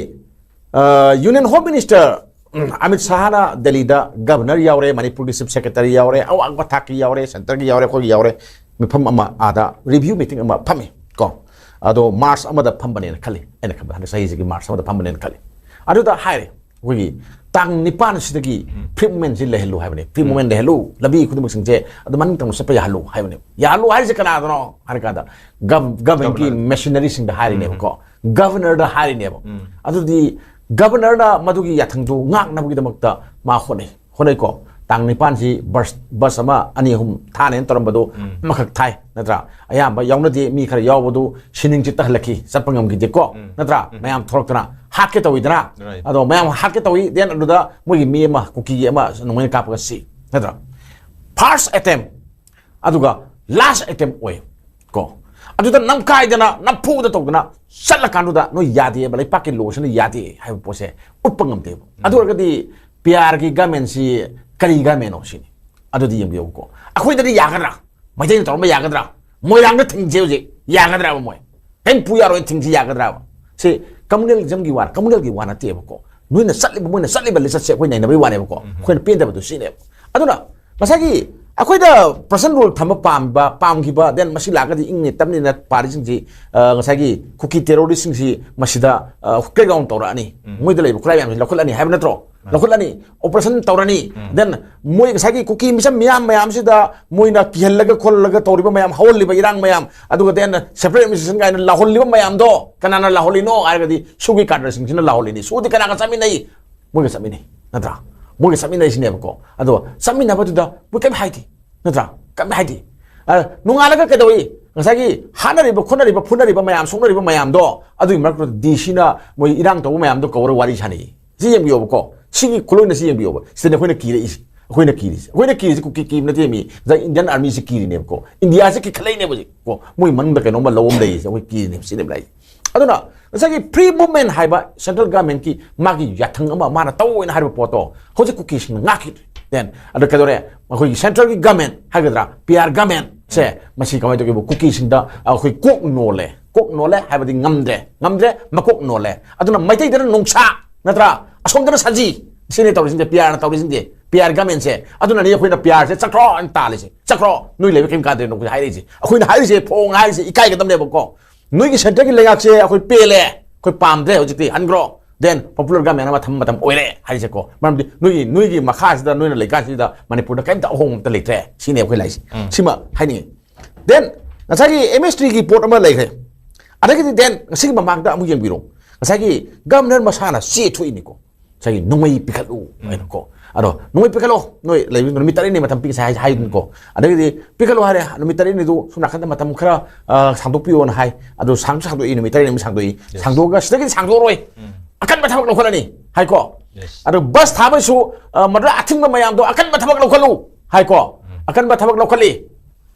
ꯑ, Union Home Minister, ꯎꯝ, ꯑꯃꯤꯠ ꯁꯥꯍꯅ ꯗꯦꯜꯂꯤꯗ governor ꯌꯥꯎꯔꯦ, ꯃꯅꯤꯄꯨꯔꯒꯤ chief secretary ꯌꯥꯎꯔꯦ, ꯑꯋꯥꯡꯕ ꯊꯥꯛꯀꯤ ꯌꯥꯎꯔꯦ, centreꯒꯤ ꯌꯥꯎꯔꯦ, ꯑꯩꯈꯣꯏꯒꯤ ꯌꯥꯎꯔꯦ꯫ ꯃꯤꯐꯝ ꯑꯃ ꯑꯥꯗ review meeting ꯑꯃ ꯐꯝꯃꯤ ꯀꯣ꯫ ꯑꯗꯣ March ꯑꯃꯗ ꯐꯝꯕꯅꯦꯅ ꯈꯜꯂꯤ꯫ ꯑꯩꯅ ꯈꯟꯕꯗ ꯍꯟꯗꯛ ꯆꯍꯤꯁꯤꯒꯤ March ꯑꯃꯗ ꯐꯝꯕꯅꯦꯅ ꯈꯜꯂꯤ꯫ ꯑꯗꯨꯗ ꯍꯥꯏꯔꯦ, ꯑꯩꯈꯣꯏꯒꯤ ꯇꯥꯡ ꯅꯤꯄꯥꯟꯁꯤꯗꯒꯤ ꯐ꯭ꯔꯤ ꯃꯨꯞꯃꯦꯟꯁꯤ ꯂꯩꯍꯜꯂꯨ ꯍꯥꯏꯕꯅꯤ꯫ ꯐ꯭ꯔꯤ ꯃꯨꯞꯃꯦꯟ ꯂꯩꯍꯜꯂꯨ, ꯂꯝꯕꯤ ꯈꯨꯗꯤꯡꯃꯛꯁꯤꯡꯁꯦ ꯑꯗꯨ ꯃꯅꯤꯡ ꯇꯝꯅ ꯆꯠꯄ ꯌꯥꯍꯜꯂꯨ ꯍꯥꯏꯕꯅꯤ꯫ ꯌꯥꯍꯜꯂꯨ ꯍꯥꯏꯔꯤꯁꯦ ꯀꯅꯥꯗꯅꯣ ꯍꯥꯏꯔ ꯀꯥꯟꯗ, ꯒꯚꯔꯟꯃꯦꯟꯠꯀꯤ ꯃꯦꯁꯤꯅꯔꯤꯁꯤꯡꯗ ꯍꯥꯏꯔꯤꯅꯦꯕꯀꯣ, ꯒꯚꯔꯅꯔꯗ ꯍꯥꯏꯔꯤꯅꯦꯕ꯫ ꯑꯗꯨꯗꯤ ꯒꯚꯔꯅꯔꯅ ꯃꯗꯨꯒꯤ ꯌꯥꯊꯪꯗꯨ ꯉꯥꯛꯅꯕꯒꯤꯗꯃꯛꯇ ꯃꯥ ꯍꯣꯠꯅꯩ꯫ ꯍꯣꯠꯅꯩꯀꯣ꯫ ꯇꯥꯡ ꯅꯤꯄꯥꯟꯁꯤ ꯕꯁ, ꯕꯁ ꯑꯃ, ꯑꯅꯤ, ꯑꯍꯨꯝ ꯊꯥꯅꯦꯅ ꯇꯧꯔꯝꯕꯗꯣ ꯑꯃꯈꯛ ꯊꯥꯏ, ꯅꯠꯇ꯭ꯔꯥ? ꯑꯌꯥꯝꯕ ꯌꯥꯎꯅꯗꯦ, ꯃꯤ ꯈꯔ ꯌꯥꯎꯕꯗꯨ ꯁꯤꯅꯤꯡ ꯆꯤꯠꯇ ꯍꯜꯂꯛꯈꯤ, ꯆꯠꯄ ꯉꯝꯈꯤꯗꯦꯀꯣ, ꯅꯠꯇ꯭ꯔꯥ? ꯃꯌꯥꯝ ꯊꯣꯛꯂꯛꯇꯅ ꯍꯥꯠꯀꯦ ꯇꯧꯋꯤꯗꯅ꯫ ꯑꯗꯣ ꯃꯌꯥꯝ ꯍꯥꯠꯀꯦ ꯇꯧꯋꯤ, then ꯑꯗꯨꯗ ꯃꯣꯏꯒꯤ ꯃꯤ ꯑꯃ, ꯀꯨꯀꯤꯒꯤ ꯑꯃ ꯅꯣꯡꯃꯩꯅ ꯀꯥꯞꯄꯒ ꯁꯤ, ꯅꯠꯇ꯭ꯔꯥ? First attempt, ꯑꯗꯨꯒ last attempt ꯑꯣꯏ꯫ ꯀꯣ, ꯑꯗꯨꯗ ꯅꯝꯈꯥꯏꯗꯅ, ꯅꯝꯐꯨꯗ ꯇꯧꯗꯅ ꯆꯠꯂꯀꯥꯟꯗꯨꯗ ꯅꯣꯏ ꯌꯥꯗꯦꯕ, ꯂꯩꯄꯥꯛꯀꯤ ꯂꯣꯁꯤꯅ ꯌꯥꯗꯦ ꯍꯥꯏꯕ ꯄꯣꯠꯁꯦ ꯎꯠꯄ ꯉꯝꯗꯦꯕ꯫ ꯑꯗꯨ ꯑꯣꯏꯔꯒꯗꯤ ꯄꯤ ꯑꯥꯔꯒꯤ ꯒꯃꯦꯟꯁꯤ ꯀꯔꯤ ꯒꯃꯦꯟꯅꯣ ꯁꯤꯅꯤ꯫ ꯑꯗꯨꯗꯤ ꯌꯦꯡꯕꯤꯌꯨꯀꯣ, ꯑꯩꯈꯣꯏꯗꯗꯤ ꯌꯥꯒꯗ꯭ꯔꯥ? ꯃꯩꯇꯩꯅ ꯇꯧꯔꯝꯕ ꯌꯥꯒꯗ꯭ꯔꯥ? ꯃꯣꯏꯔꯥꯡꯗ ꯊꯤꯡꯁꯦ ꯍꯧꯖꯤꯛ ꯌꯥꯒꯗ꯭ꯔꯥꯕ? ꯃꯣꯏ ꯀꯔꯤꯝ ꯄꯨ ꯌꯥꯔꯣꯏ, ꯊꯤꯡꯁꯤ ꯌꯥꯒꯗ꯭ꯔꯥꯕ? ꯁꯤ ꯀꯝꯃꯨꯅꯦꯂꯤꯖꯝꯒꯤ ꯋꯥ, ꯀꯝꯃꯨꯅꯦꯜꯒꯤ ꯋꯥ ꯅꯠꯇꯦꯕꯀꯣ꯫ ꯅꯣꯏꯅ ꯆꯠꯂꯤꯕ, ꯃꯣꯏꯅ ꯆꯠꯂꯤꯕ ꯂꯤꯆꯠꯁꯦ ꯑꯩꯈꯣꯏ ꯅꯩꯅꯕꯒꯤ ꯋꯥꯅꯦꯕꯀꯣ꯫ ꯑꯩꯈꯣꯏꯅ ꯄꯦꯟꯗꯕꯗꯨ ꯁꯤꯅꯦꯕ꯫ ꯑꯗꯨꯅ ꯉꯁꯥꯏꯒꯤ ꯑꯩꯈꯣꯏꯗ ꯄꯔꯁꯟ ꯔꯨꯜ ꯊꯝꯕ ꯄꯥꯝꯕ, ꯄꯥꯝꯈꯤꯕ, then ꯃꯁꯤ ꯂꯥꯛꯑꯒꯗꯤ ꯏꯪꯅ ꯇꯞꯅ ꯄꯥꯔꯤꯁꯤꯡꯁꯤ, ꯑ, ꯉꯁꯥꯏꯒꯤ ꯀꯨꯀꯤ ꯇꯦꯔꯣꯔꯤꯁ꯭ꯠꯁꯤꯡꯁꯤ ꯃꯁꯤꯗ, ꯑ, crackdown ꯇꯧꯔꯛꯑꯅꯤ, ꯃꯣꯏꯗ ꯂꯩꯕ ꯈꯨꯠꯂꯥꯏ ꯃꯌꯥꯝꯁꯤ ꯂꯧꯈꯠꯂꯅꯤ ꯍꯥꯏꯕ ꯅꯠꯇ꯭ꯔꯣ? ꯂꯧꯈꯠꯂꯅꯤ, ꯑꯣꯄꯔꯦꯁꯟ ꯇꯧꯔꯅꯤ, then ꯃꯣꯏ ꯉꯁꯥꯏꯒꯤ ꯀꯨꯀꯤ ꯃꯤꯆꯝ ꯃꯤꯌꯥꯝ ꯃꯌꯥꯝꯁꯤꯗ ꯃꯣꯏꯅ ꯀꯤꯍꯜꯂꯒ ꯈꯣꯜꯂꯒ ꯇꯧꯔꯤꯕ ꯃꯌꯥꯝ, ꯍꯧꯍꯜꯂꯤꯕ ꯏꯔꯥꯡ ꯃꯌꯥꯝ, ꯑꯗꯨꯒ then separate administration ꯀꯥꯏꯅ ꯂꯥꯎꯍꯜꯂꯤꯕ ꯃꯌꯥꯝꯗꯣ ꯀꯅꯥꯅ ꯂꯥꯎꯍꯜꯂꯤꯅꯣ ꯍꯥꯏꯔꯒꯗꯤ ꯁꯨꯒꯤ ꯀꯥꯗ꯭ꯔꯁꯤꯡꯁꯤꯅ ꯂꯥꯎꯍꯜꯂꯤꯅꯤ꯫ ꯁꯨꯗꯤ ꯀꯅꯥꯒ ꯆꯠꯃꯤꯟꯅꯩ? ꯃꯣꯏꯒ ꯆꯠꯃꯤꯟꯅꯩ, ꯅꯠꯇ꯭ꯔꯥ? ꯃꯣꯏꯒ ꯆꯠꯃꯤꯟꯅꯩꯁꯤꯅꯦꯕꯀꯣ꯫ ꯑꯗꯣ ꯆꯠꯃꯤꯟꯅꯕꯗꯨꯗ ꯃꯣꯏ ꯀꯩꯝ ꯍꯥꯏꯗꯦ, ꯅꯠꯇ꯭ꯔꯥ? ꯀꯩꯝ ꯍꯥꯏꯗꯦ꯫ ꯑ, ꯅꯣꯡꯉꯥꯜꯂꯒ ꯀꯩꯗꯧꯏ? ꯉꯁꯥꯏꯒꯤ ꯍꯥꯠꯅꯔꯤꯕ, ꯈꯣꯠꯅꯔꯤꯕ, ꯐꯨꯅꯔꯤꯕ ꯃꯌꯥꯝ, ꯁꯣꯛꯅꯔꯤꯕ ꯃꯌꯥꯝꯗꯣ, ꯑꯗꯨꯒꯤ ꯃꯔꯛꯇꯨꯗ ꯗꯤ ꯁꯤꯅ ꯃꯣꯏ ꯏꯔꯥꯡ ꯇꯧꯕ ꯃꯌꯥꯝꯗꯣ ꯀꯧꯔ ꯋꯥꯔꯤ ꯁꯥꯟꯅꯩ꯫ ꯁꯤ ꯌꯦꯡꯕꯤꯌꯣꯕꯀꯣ, ꯁꯤꯒꯤ ꯈꯨꯠꯂꯣꯏꯅ ꯁꯤ ꯌꯦꯡꯕꯤꯌꯣꯕ꯫ ꯁꯤꯗꯅꯦ ꯑꯩꯈꯣꯏꯅ ꯀꯤꯔꯛꯏꯁꯦ, ꯑꯩꯈꯣꯏꯅ ꯀꯤꯔꯤꯁꯦ꯫ ꯑꯩꯈꯣꯏꯅ ꯀꯤꯔꯤꯁꯦ ꯀꯨꯀꯤ ꯀꯤꯕ ꯅꯠꯇꯦ ꯃꯤ, ꯉꯁꯥꯏ ꯏꯟꯗꯤꯌꯥꯟ ꯑꯥꯔꯃꯤꯁꯦ ꯀꯤꯔꯤꯅꯦꯕꯀꯣ, ꯏꯟꯗꯤꯌꯥꯁꯦ ꯀꯤꯈꯠꯂꯛꯏꯅꯦꯕ ꯍꯧꯖꯤꯛ ꯀꯣ꯫ ꯃꯣꯏ ꯃꯅꯨꯡꯗ ꯀꯩꯅꯣꯝꯃ ꯂꯧꯕ ꯑꯃ ꯂꯩꯔꯤꯁꯦ ꯑꯩꯈꯣꯏ ꯀꯤꯔꯤꯅꯦꯕ, ꯁꯤꯅꯦꯕ ꯂꯥꯛꯏꯁꯦ꯫ ꯑꯗꯨꯅ ꯉꯁꯥꯏꯒꯤ ꯐ꯭ꯔꯤ ꯃꯨꯞꯃꯦꯟ ꯍꯥꯏꯕ ꯁꯦꯟꯇ꯭ꯔꯦꯜ ꯒꯚꯔꯟꯃꯦꯟꯠꯀꯤ ꯃꯥꯒꯤ ꯌꯥꯊꯪ ꯑꯃ ꯃꯥꯅ ꯇꯧꯑꯣꯅ ꯍꯥꯏꯔꯤꯕ ꯄꯣꯠꯇꯣ ꯍꯧꯖꯤꯛ ꯀꯨꯀꯤꯁꯤꯡꯅ ꯉꯥꯛꯈꯤꯗ꯭ꯔꯦ꯫ Then ꯑꯗ ꯀꯩꯗꯧꯔꯦ? ꯑꯩꯈꯣꯏꯒꯤ ꯁꯦꯟꯇ꯭ꯔꯦꯜꯒꯤ ꯒꯚꯔꯟꯃꯦꯟꯠ ꯍꯥꯏꯒꯗ꯭ꯔꯥ, ꯄꯤ ꯑꯥꯔ ꯒꯚꯔꯟꯃꯦꯟꯠꯁꯦ ꯃꯁꯤ ꯀꯃꯥꯏꯅ ꯇꯧꯒꯦꯕꯨ, ꯀꯨꯀꯤꯁꯤꯡꯗ ꯑꯩꯈꯣꯏ ꯀꯣꯛ ꯅꯣꯜꯂꯦ꯫ ꯀꯣꯛ ꯅꯣꯜꯂꯦ ꯍꯥꯏꯕꯗꯤ ꯉꯝꯗ꯭ꯔꯦ, ꯉꯝꯗ꯭ꯔꯦ, ꯃꯀꯣꯛ ꯅꯣꯜꯂꯦ꯫ ꯑꯗꯨꯅ ꯃꯩꯇꯩꯗꯅ ꯅꯣꯡꯁꯥ, ꯅꯠꯇ꯭ꯔꯥ? ꯑꯁꯣꯝꯗꯅ ꯁꯖꯤ꯫ ꯁꯤꯅꯤ ꯇꯧꯔꯤꯁꯤꯡꯁꯦ, ꯄꯤ ꯑꯥꯔꯅ ꯇꯧꯔꯤꯁꯤꯡꯁꯦ, ꯄꯤ ꯑꯥꯔ ꯒꯚꯔꯟꯃꯦꯟꯠꯁꯦ꯫ ꯑꯗꯨꯅꯅꯤ ꯑꯩꯈꯣꯏꯅ ꯄꯤ ꯑꯥꯔꯁꯦ ꯆꯠꯈ꯭ꯔꯣ ꯍꯥꯏꯅ ꯇꯥꯜꯂꯤꯁꯦ꯫ ꯆꯠꯈ꯭ꯔꯣ, ꯅꯣꯏ ꯂꯩꯕ ꯀꯔꯤꯝ ꯀꯥꯟꯗ꯭ꯔꯦ ꯅꯈꯣꯏ ꯍꯥꯏꯔꯛꯏꯁꯦ꯫ ꯑꯩꯈꯣꯏꯅ ꯍꯥꯏꯔꯤꯁꯦ, ꯐꯣꯡ ꯍꯥꯏꯔꯤꯁꯦ ꯏꯀꯥꯏꯒꯗꯕꯅꯦꯕꯀꯣ꯫ ꯅꯣꯏꯒꯤ ꯁꯦꯟꯇ꯭ꯔꯒꯤ ꯂꯩꯉꯥꯛꯁꯦ ꯑꯩꯈꯣꯏ ꯄꯦꯜꯂꯦ, ꯑꯩꯈꯣꯏ ꯄꯥꯝꯗ꯭ꯔꯦ, ꯍꯧꯖꯤꯛꯇꯤ ꯍꯟꯈ꯭ꯔꯣ꯫ then popular government ꯑꯃ ꯊꯝꯕ ꯃꯇꯝ ꯑꯣꯏꯔꯦ ꯍꯥꯏꯁꯦꯀꯣ꯫ ꯃꯔꯝꯗꯤ ꯅꯣꯏꯒꯤ, ꯅꯣꯏꯒꯤ ꯃꯈꯥꯁꯤꯗ, ꯅꯣꯏꯅ ꯂꯩꯀꯥꯟꯁꯤꯗ ꯃꯅꯤꯄꯨꯔꯗ ꯀꯔꯤꯝꯇ ꯑꯍꯣꯡꯕ ꯑꯝꯇ ꯂꯩꯇ꯭ꯔꯦ, ꯁꯤꯅꯤ ꯑꯩꯈꯣꯏ ꯂꯥꯛꯏꯁꯦ꯫ ꯎꯝ꯫ ꯁꯤꯃ ꯍꯥꯏꯅꯤꯡꯉꯤ꯫ Then ꯉꯁꯥꯏꯒꯤ ꯑꯦꯝ ꯑꯦꯁ ꯇꯤꯒꯤ ꯄꯣꯠ ꯑꯃ ꯂꯩꯈ꯭ꯔꯦ꯫ ꯑꯗꯒꯤꯗꯤ then ꯉꯁꯤꯒꯤ ꯃꯃꯥꯡꯗ ꯑꯃꯨꯛ ꯌꯦꯡꯕꯤꯔꯣ, ꯉꯁꯥꯏꯒꯤ ꯒꯚꯔꯅꯔ ꯃꯁꯥꯅ ꯆꯦ ꯊꯣꯛꯏꯅꯤꯀꯣ, ꯉꯁꯥꯏꯒꯤ ꯅꯣꯡꯃꯩ ꯄꯤꯈꯠꯂꯨ ꯍꯥꯏꯅꯀꯣ꯫ ꯑꯗꯣ ꯅꯣꯡꯃꯩ ꯄꯤꯈꯠꯂꯣ, ꯅꯣꯏ ꯂꯩꯕ ꯅꯨꯃꯤꯠ ꯇꯔꯦꯠꯅꯤ ꯃꯇꯝ ꯄꯤꯒꯦ ꯍꯥꯏ, ꯍꯥꯏꯗꯅꯀꯣ꯫ ꯑꯗꯒꯤꯗꯤ ꯄꯤꯈꯠꯂꯣ ꯍꯥꯏꯔꯦ, ꯅꯨꯃꯤꯠ ꯇꯔꯦꯠꯅꯤꯗꯨ ꯁꯣꯝ ꯅꯥꯀꯟꯗ ꯃꯇꯝ ꯈꯔ, ꯑ, ꯁꯥꯡꯗꯣꯛꯄꯤꯌꯣꯅ ꯍꯥꯏ꯫ ꯑꯗꯣ ꯁꯥꯡꯁꯨ ꯁꯥꯡꯗꯣꯛꯏ, ꯅꯨꯃꯤꯠ ꯇꯔꯦꯠꯅꯤ ꯑꯃꯨꯛ ꯁꯥꯡꯗꯣꯛꯏ꯫ Yes. ꯁꯥꯡꯗꯣꯛꯑꯒ ꯁꯤꯗꯒꯤꯗꯤ ꯁꯥꯡꯗꯣꯛꯑꯔꯣꯏ꯫ ꯎꯝ꯫ ꯑꯀꯟꯕ ꯊꯕꯛ ꯂꯧꯈꯠꯂꯅꯤ ꯍꯥꯏꯀꯣ꯫ Yes. ꯑꯗꯣ ꯕꯁ ꯊꯥꯕꯩꯁꯨ, ꯑ, ꯃꯗꯨꯗ ꯑꯊꯤꯡꯕ ꯃꯌꯥꯝꯗꯣ ꯑꯀꯟꯕ ꯊꯕꯛ ꯂꯧꯈꯠꯂꯨ ꯍꯥꯏꯀꯣ꯫ ꯎꯝ꯫ ꯑꯀꯟꯕ ꯊꯕꯛ ꯂꯧꯈꯠꯂꯤ꯫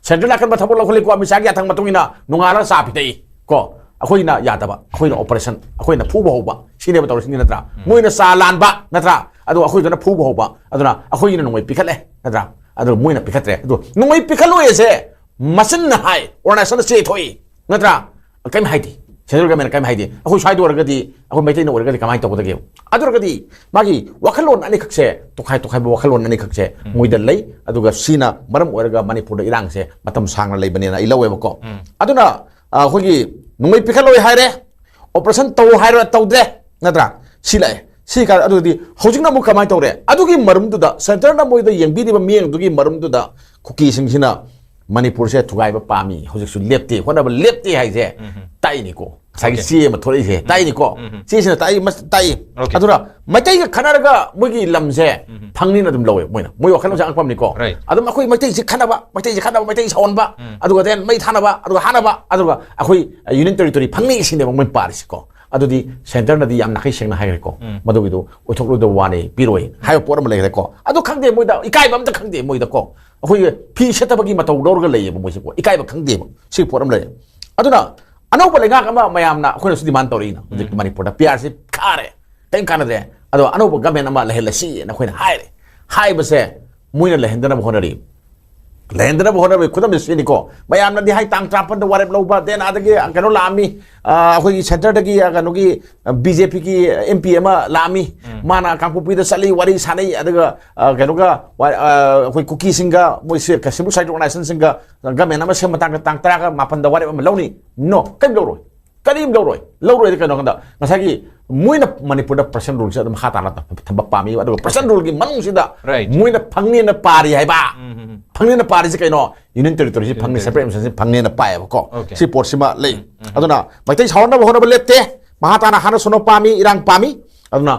ꯁꯦꯟꯇ꯭ꯔꯦꯜ ꯑꯀꯟꯕ ꯊꯕꯛ ꯂꯧꯈꯠꯂꯤꯀꯣ, ꯑꯃꯤꯠ ꯁꯥꯍꯒꯤ ꯌꯥꯊꯪ ꯃꯇꯨꯡ ꯏꯟꯅ ꯅꯣꯡꯉꯥꯜꯂꯒ ꯆꯥ ꯄꯤꯊꯛꯏ ꯀꯣ꯫ ꯑꯩꯈꯣꯏꯅ ꯌꯥꯗꯕ, ꯑꯩꯈꯣꯏꯅ operation, ꯑꯩꯈꯣꯏꯅ ꯐꯨꯕ ꯍꯧꯕ, ꯁꯤꯅꯦꯕ ꯇꯧꯔꯤꯁꯤꯡꯁꯤ ꯅꯠꯇ꯭ꯔꯥ? ꯎꯝ꯫ ꯃꯣꯏꯅ ꯆꯥ ꯂꯥꯟꯕ ꯅꯠꯇ꯭ꯔꯥ? ꯑꯗꯣ ꯑꯩꯈꯣꯏꯗꯨꯅ ꯐꯨꯕ ꯍꯧꯕ, ꯑꯗꯨꯅ ꯑꯩꯈꯣꯏꯒꯤꯅ ꯅꯣꯡꯃꯩ ꯄꯤꯈꯠꯂꯦ ꯅꯠꯇ꯭ꯔꯥ? ꯑꯗꯣ ꯃꯣꯏꯅ ꯄꯤꯈꯠꯇ꯭ꯔꯦ꯫ ꯑꯗꯣ ꯅꯣꯡꯃꯩ ꯄꯤꯈꯠꯂꯣꯏ ꯑꯁꯦ ꯃꯆꯤꯟꯅ ꯍꯥꯏ, organization ꯅ ꯆꯦ ꯊꯣꯛꯏ ꯅꯠꯇ꯭ꯔꯥ? ꯀꯔꯤꯝ ꯍꯥꯏꯗꯦ꯫ Central government ꯅ ꯀꯔꯤꯝ ꯍꯥꯏꯗꯦ꯫ ꯑꯩꯈꯣꯏ ꯁ꯭ꯋꯥꯏꯗ ꯑꯣꯏꯔꯒꯗꯤ, ꯑꯩꯈꯣꯏ ꯃꯩꯇꯩꯅ ꯑꯣꯏꯔꯒꯗꯤ ꯀꯃꯥꯏꯅ ꯇꯧꯒꯗꯒꯦ? ꯑꯗꯨ ꯑꯣꯏꯔꯒꯗꯤ ꯃꯥꯒꯤ ꯋꯥꯈꯜꯂꯣꯟ ꯑꯅꯤꯈꯛꯁꯦ, ꯇꯣꯈꯥꯏ ꯇꯣꯈꯥꯏꯕ ꯋꯥꯈꯜꯂꯣꯟ ꯑꯅꯤꯈꯛꯁꯦ ꯎꯝ꯫ ꯃꯣꯏꯗ ꯂꯩ꯫ ꯑꯗꯨꯒ ꯁꯤꯅ ꯃꯔꯝ ꯑꯣꯏꯔꯒ ꯃꯅꯤꯄꯨꯔꯗ ꯏꯔꯥꯡꯁꯦ ꯃꯇꯝ ꯁꯥꯡꯅ ꯂꯩꯕꯅꯦꯅ ꯑꯩ ꯂꯧꯋꯦꯕꯀꯣ꯫ ꯎꯝ꯫ ꯑꯗꯨꯅ, ꯑ, ꯑꯩꯈꯣꯏꯒꯤ ꯅꯣꯡꯃꯩ ꯄꯤꯈꯠꯂꯣꯏ ꯍꯥꯏꯔꯦ, operation ꯇꯧ ꯍꯥꯏꯔ ꯇꯧꯗ꯭ꯔꯦ, ꯅꯠꯇ꯭ꯔꯥ? ꯁꯤ ꯂꯥꯛꯑꯦ꯫ ꯁꯤ ꯀꯥꯟ-, ꯑꯗꯨꯗꯤ ꯍꯧꯖꯤꯛꯅ ꯑꯃꯨꯛ ꯀꯃꯥꯏꯅ ꯇꯧꯔꯦ? ꯑꯗꯨꯒꯤ ꯃꯔꯨꯝꯗꯨꯗ, centre ꯅ ꯃꯣꯏꯗ ꯌꯦꯡꯕꯤꯔꯤꯕ ꯃꯤꯠꯌꯦꯡꯗꯨꯒꯤ ꯃꯔꯨꯝꯗꯨꯗ ꯀꯨꯀꯤꯁꯤꯡꯁꯤꯅ ꯃꯅꯤꯄꯨꯔꯁꯦ ꯊꯨꯒꯥꯏꯕ ꯄꯥꯝꯃꯤ, ꯍꯧꯖꯤꯛꯁꯨ ꯂꯦꯞꯇꯦ, ꯍꯣꯠꯅꯕ ꯂꯦꯞꯇꯦ ꯍꯥꯏꯁꯦ ꯎꯝ꯫ ꯇꯥꯛꯏꯅꯤꯀꯣ꯫ ꯉꯁꯥꯏꯒꯤ OK꯫ ꯆꯦ ꯑꯃ ꯊꯣꯛꯂꯛꯏꯁꯦ ꯎꯝ꯫ ꯇꯥꯛꯏꯅꯤꯀꯣ꯫ ꯎꯝ꯫ ꯆꯦꯁꯤꯅ ꯇꯥꯛꯏ, ꯃꯁ-, ꯇꯥꯛꯏ꯫ OK꯫ ꯑꯗꯨꯅ ꯃꯩꯇꯩꯒ ꯈꯠꯅꯔꯒ ꯃꯣꯏꯒꯤ ꯂꯝꯁꯦ ꯎꯝ꯫ ꯐꯪꯅꯤꯅ ꯑꯗꯨꯝ ꯂꯧꯋꯦ ꯃꯣꯏꯅ꯫ ꯃꯣꯏ ꯋꯥꯈꯜꯂꯣꯟꯁꯦ ꯑꯉꯛꯄ ꯑꯃꯅꯤꯀꯣ꯫ Right꯫ ꯑꯗꯨꯝ ꯑꯩꯈꯣꯏ ꯃꯩꯇꯩꯁꯤ ꯈꯠꯅꯕ, ꯃꯩꯇꯩꯁꯤ ꯈꯠꯅꯕ, ꯃꯩꯇꯩ ꯁꯥꯎꯍꯟꯕ, ꯎꯝ꯫ ꯑꯗꯨꯒ then ꯃꯩ ꯊꯥꯅꯕ, ꯑꯗꯨꯒ ꯍꯥꯠꯅꯕ, ꯑꯗꯨꯒ ꯑꯩꯈꯣꯏ Union Territory ꯐꯪꯅꯤ ꯁꯤꯅꯦꯕ ꯃꯣꯏ ꯄꯥꯔꯤꯁꯤꯀꯣ꯫ ꯑꯗꯨꯗꯤ centre ꯅꯗꯤ ꯌꯥꯝ ꯅꯥꯈꯩ ꯁꯦꯡꯅ ꯍꯥꯏꯈ꯭ꯔꯦꯀꯣ꯫ ꯎꯝ꯫ ꯃꯗꯨꯒꯤꯗꯣ ꯑꯣꯏꯊꯣꯛꯂꯣꯏꯗꯕ ꯋꯥꯅꯤ, ꯄꯤꯔꯣꯏ ꯍꯥꯏꯕ ꯄꯣꯠ ꯑꯃ ꯂꯩꯈ꯭ꯔꯦꯀꯣ꯫ ꯑꯗꯨ ꯈꯪꯗꯦ ꯃꯣꯏꯗ, ꯏꯀꯥꯏꯕ ꯑꯝꯇ ꯈꯪꯗꯦ ꯃꯣꯏꯗꯀꯣ꯫ ꯑꯩꯈꯣꯏꯒꯤ ꯐꯤ ꯁꯦꯠꯇꯕꯒꯤ ꯃꯇꯧ ꯂꯧꯔꯒ ꯂꯩꯌꯦꯕ ꯃꯣꯏꯁꯦꯀꯣ꯫ ꯏꯀꯥꯏꯕ ꯈꯪꯗꯦꯕ꯫ ꯁꯤ ꯄꯣꯠ ꯑꯃ ꯂꯩꯔꯦ꯫ ꯑꯗꯨꯅ ꯑꯅꯧꯕ ꯂꯩꯉꯥꯛ ꯑꯃ ꯃꯌꯥꯝꯅ ꯑꯩꯈꯣꯏꯅꯁꯨ demand ꯇꯧꯔꯛꯏꯅ ꯍꯧꯖꯤꯛ ꯎꯝ꯫ ꯃꯅꯤꯄꯨꯔꯗ ꯄꯤ ꯑꯥꯔ ꯁꯤ ꯈꯥꯔꯦ, ꯀꯔꯤꯝ ꯀꯥꯟꯅꯗ꯭ꯔꯦ, ꯑꯗꯣ ꯑꯅꯧꯕ government ꯑꯃ ꯂꯩꯍꯜꯂꯁꯤꯅ ꯑꯩꯈꯣꯏꯅ ꯍꯥꯏꯔꯦ꯫ ꯍꯥꯏꯕꯁꯦ ꯃꯣꯏꯅ ꯂꯩꯍꯟꯗꯅꯕ ꯍꯣꯠꯅꯔꯤ꯫ ꯂꯩꯍꯟꯗꯅꯕ ꯍꯣꯠꯅꯕꯒꯤ ꯈꯨꯗꯝꯁꯦ ꯁꯤꯅꯤꯀꯣ, ꯃꯌꯥꯝꯅꯗꯤ ꯍꯥꯏ ꯇꯥꯡ ꯇꯔꯥꯃꯥꯄꯟꯗ ꯋꯥꯔꯦꯞ ꯂꯧꯕ, then ꯑꯗꯒꯤ ꯀꯩꯅꯣ ꯂꯥꯛꯑꯝꯃꯤ, ꯑ, ꯑꯩꯈꯣꯏꯒꯤ centre ꯗꯒꯤ, ꯑ, ꯀꯩꯅꯣꯒꯤ, ꯑ, ꯕꯤ ꯖꯦ ꯄꯤꯒꯤ ꯑꯦꯝ ꯄꯤ ꯑꯃ ꯂꯥꯛꯑꯝꯃꯤ, ꯎꯝ꯫ ꯃꯥꯅ ꯀꯥꯡꯄꯣꯛꯄꯤꯗ ꯆꯠꯂꯤ, ꯋꯥꯔꯤ ꯁꯥꯟꯅꯩ, ꯑꯗꯨꯒ, ꯑ, ꯀꯩꯅꯣꯒ, ꯋꯥ-, ꯑ, ꯑꯩꯈꯣꯏ ꯀꯨꯀꯤꯁꯤꯡꯒ, ꯃꯣꯏ civil society organization ꯁꯤꯡꯒ government ꯑꯃ ꯁꯦꯝꯕ ꯃꯇꯥꯡꯗ ꯇꯥꯡ ꯇꯔꯥꯒ ꯃꯥꯄꯟꯗ ꯋꯥꯔꯦꯞ ꯑꯃ ꯂꯧꯅꯤ꯫ No, ꯀꯔꯤꯝ ꯂꯧꯔꯣꯏ꯫ ꯀꯔꯤꯝ ꯂꯧꯔꯣꯏ꯫ ꯂꯧꯔꯣꯏꯗꯤ ꯀꯩꯅꯣ ꯍꯥꯏꯕꯗ ꯉꯁꯥꯏꯒꯤ ꯃꯣꯏꯅ ꯃꯅꯤꯄꯨꯔꯗ ꯄ꯭ꯔꯁꯟ ꯔꯨꯜꯁꯦ ꯑꯗꯨꯝ ꯃꯈꯥ ꯇꯥꯅ ꯊꯝꯕ ꯄꯥꯝꯃꯤ, ꯑꯗꯨꯒ ꯄ꯭ꯔꯁꯟ ꯔꯨꯜꯒꯤ ꯃꯅꯨꯡꯁꯤꯗ Right. ꯃꯣꯏꯅ ꯐꯪꯅꯦꯅ ꯄꯥꯔꯤ ꯍꯥꯏꯕ꯫ ꯎꯝ, ꯎꯝ, ꯎꯝ. ꯐꯪꯅꯦꯅ ꯄꯥꯔꯤꯁꯦ ꯀꯩꯅꯣ? ꯌꯨꯅꯤꯌꯟ ꯇꯦꯔꯤꯇꯣꯔꯤꯁꯤ ꯐꯪꯅꯤ, Union ꯁꯦꯄꯔꯦꯠ ꯑꯦꯗꯃꯤꯅꯤꯁꯇ꯭ꯔꯦꯁꯟꯁꯤ ꯐꯪꯅꯦꯅ ꯄꯥꯏꯌꯦꯕꯀꯣ꯫ Okay. ꯁꯤ ꯄꯣꯠꯁꯤꯃ ꯂꯩ꯫ ꯑꯗꯨꯅ ꯃꯩꯇꯩ ꯁꯥꯎꯍꯟꯅꯕ ꯍꯣꯠꯅꯕ ꯂꯦꯞꯇꯦ꯫ ꯃꯍꯥ ꯇꯥꯅ ꯍꯥꯟꯅ ꯁꯣꯟꯅ ꯄꯥꯝꯃꯤ, ꯏꯔꯥꯡ ꯄꯥꯝꯃꯤ꯫ ꯑꯗꯨꯅ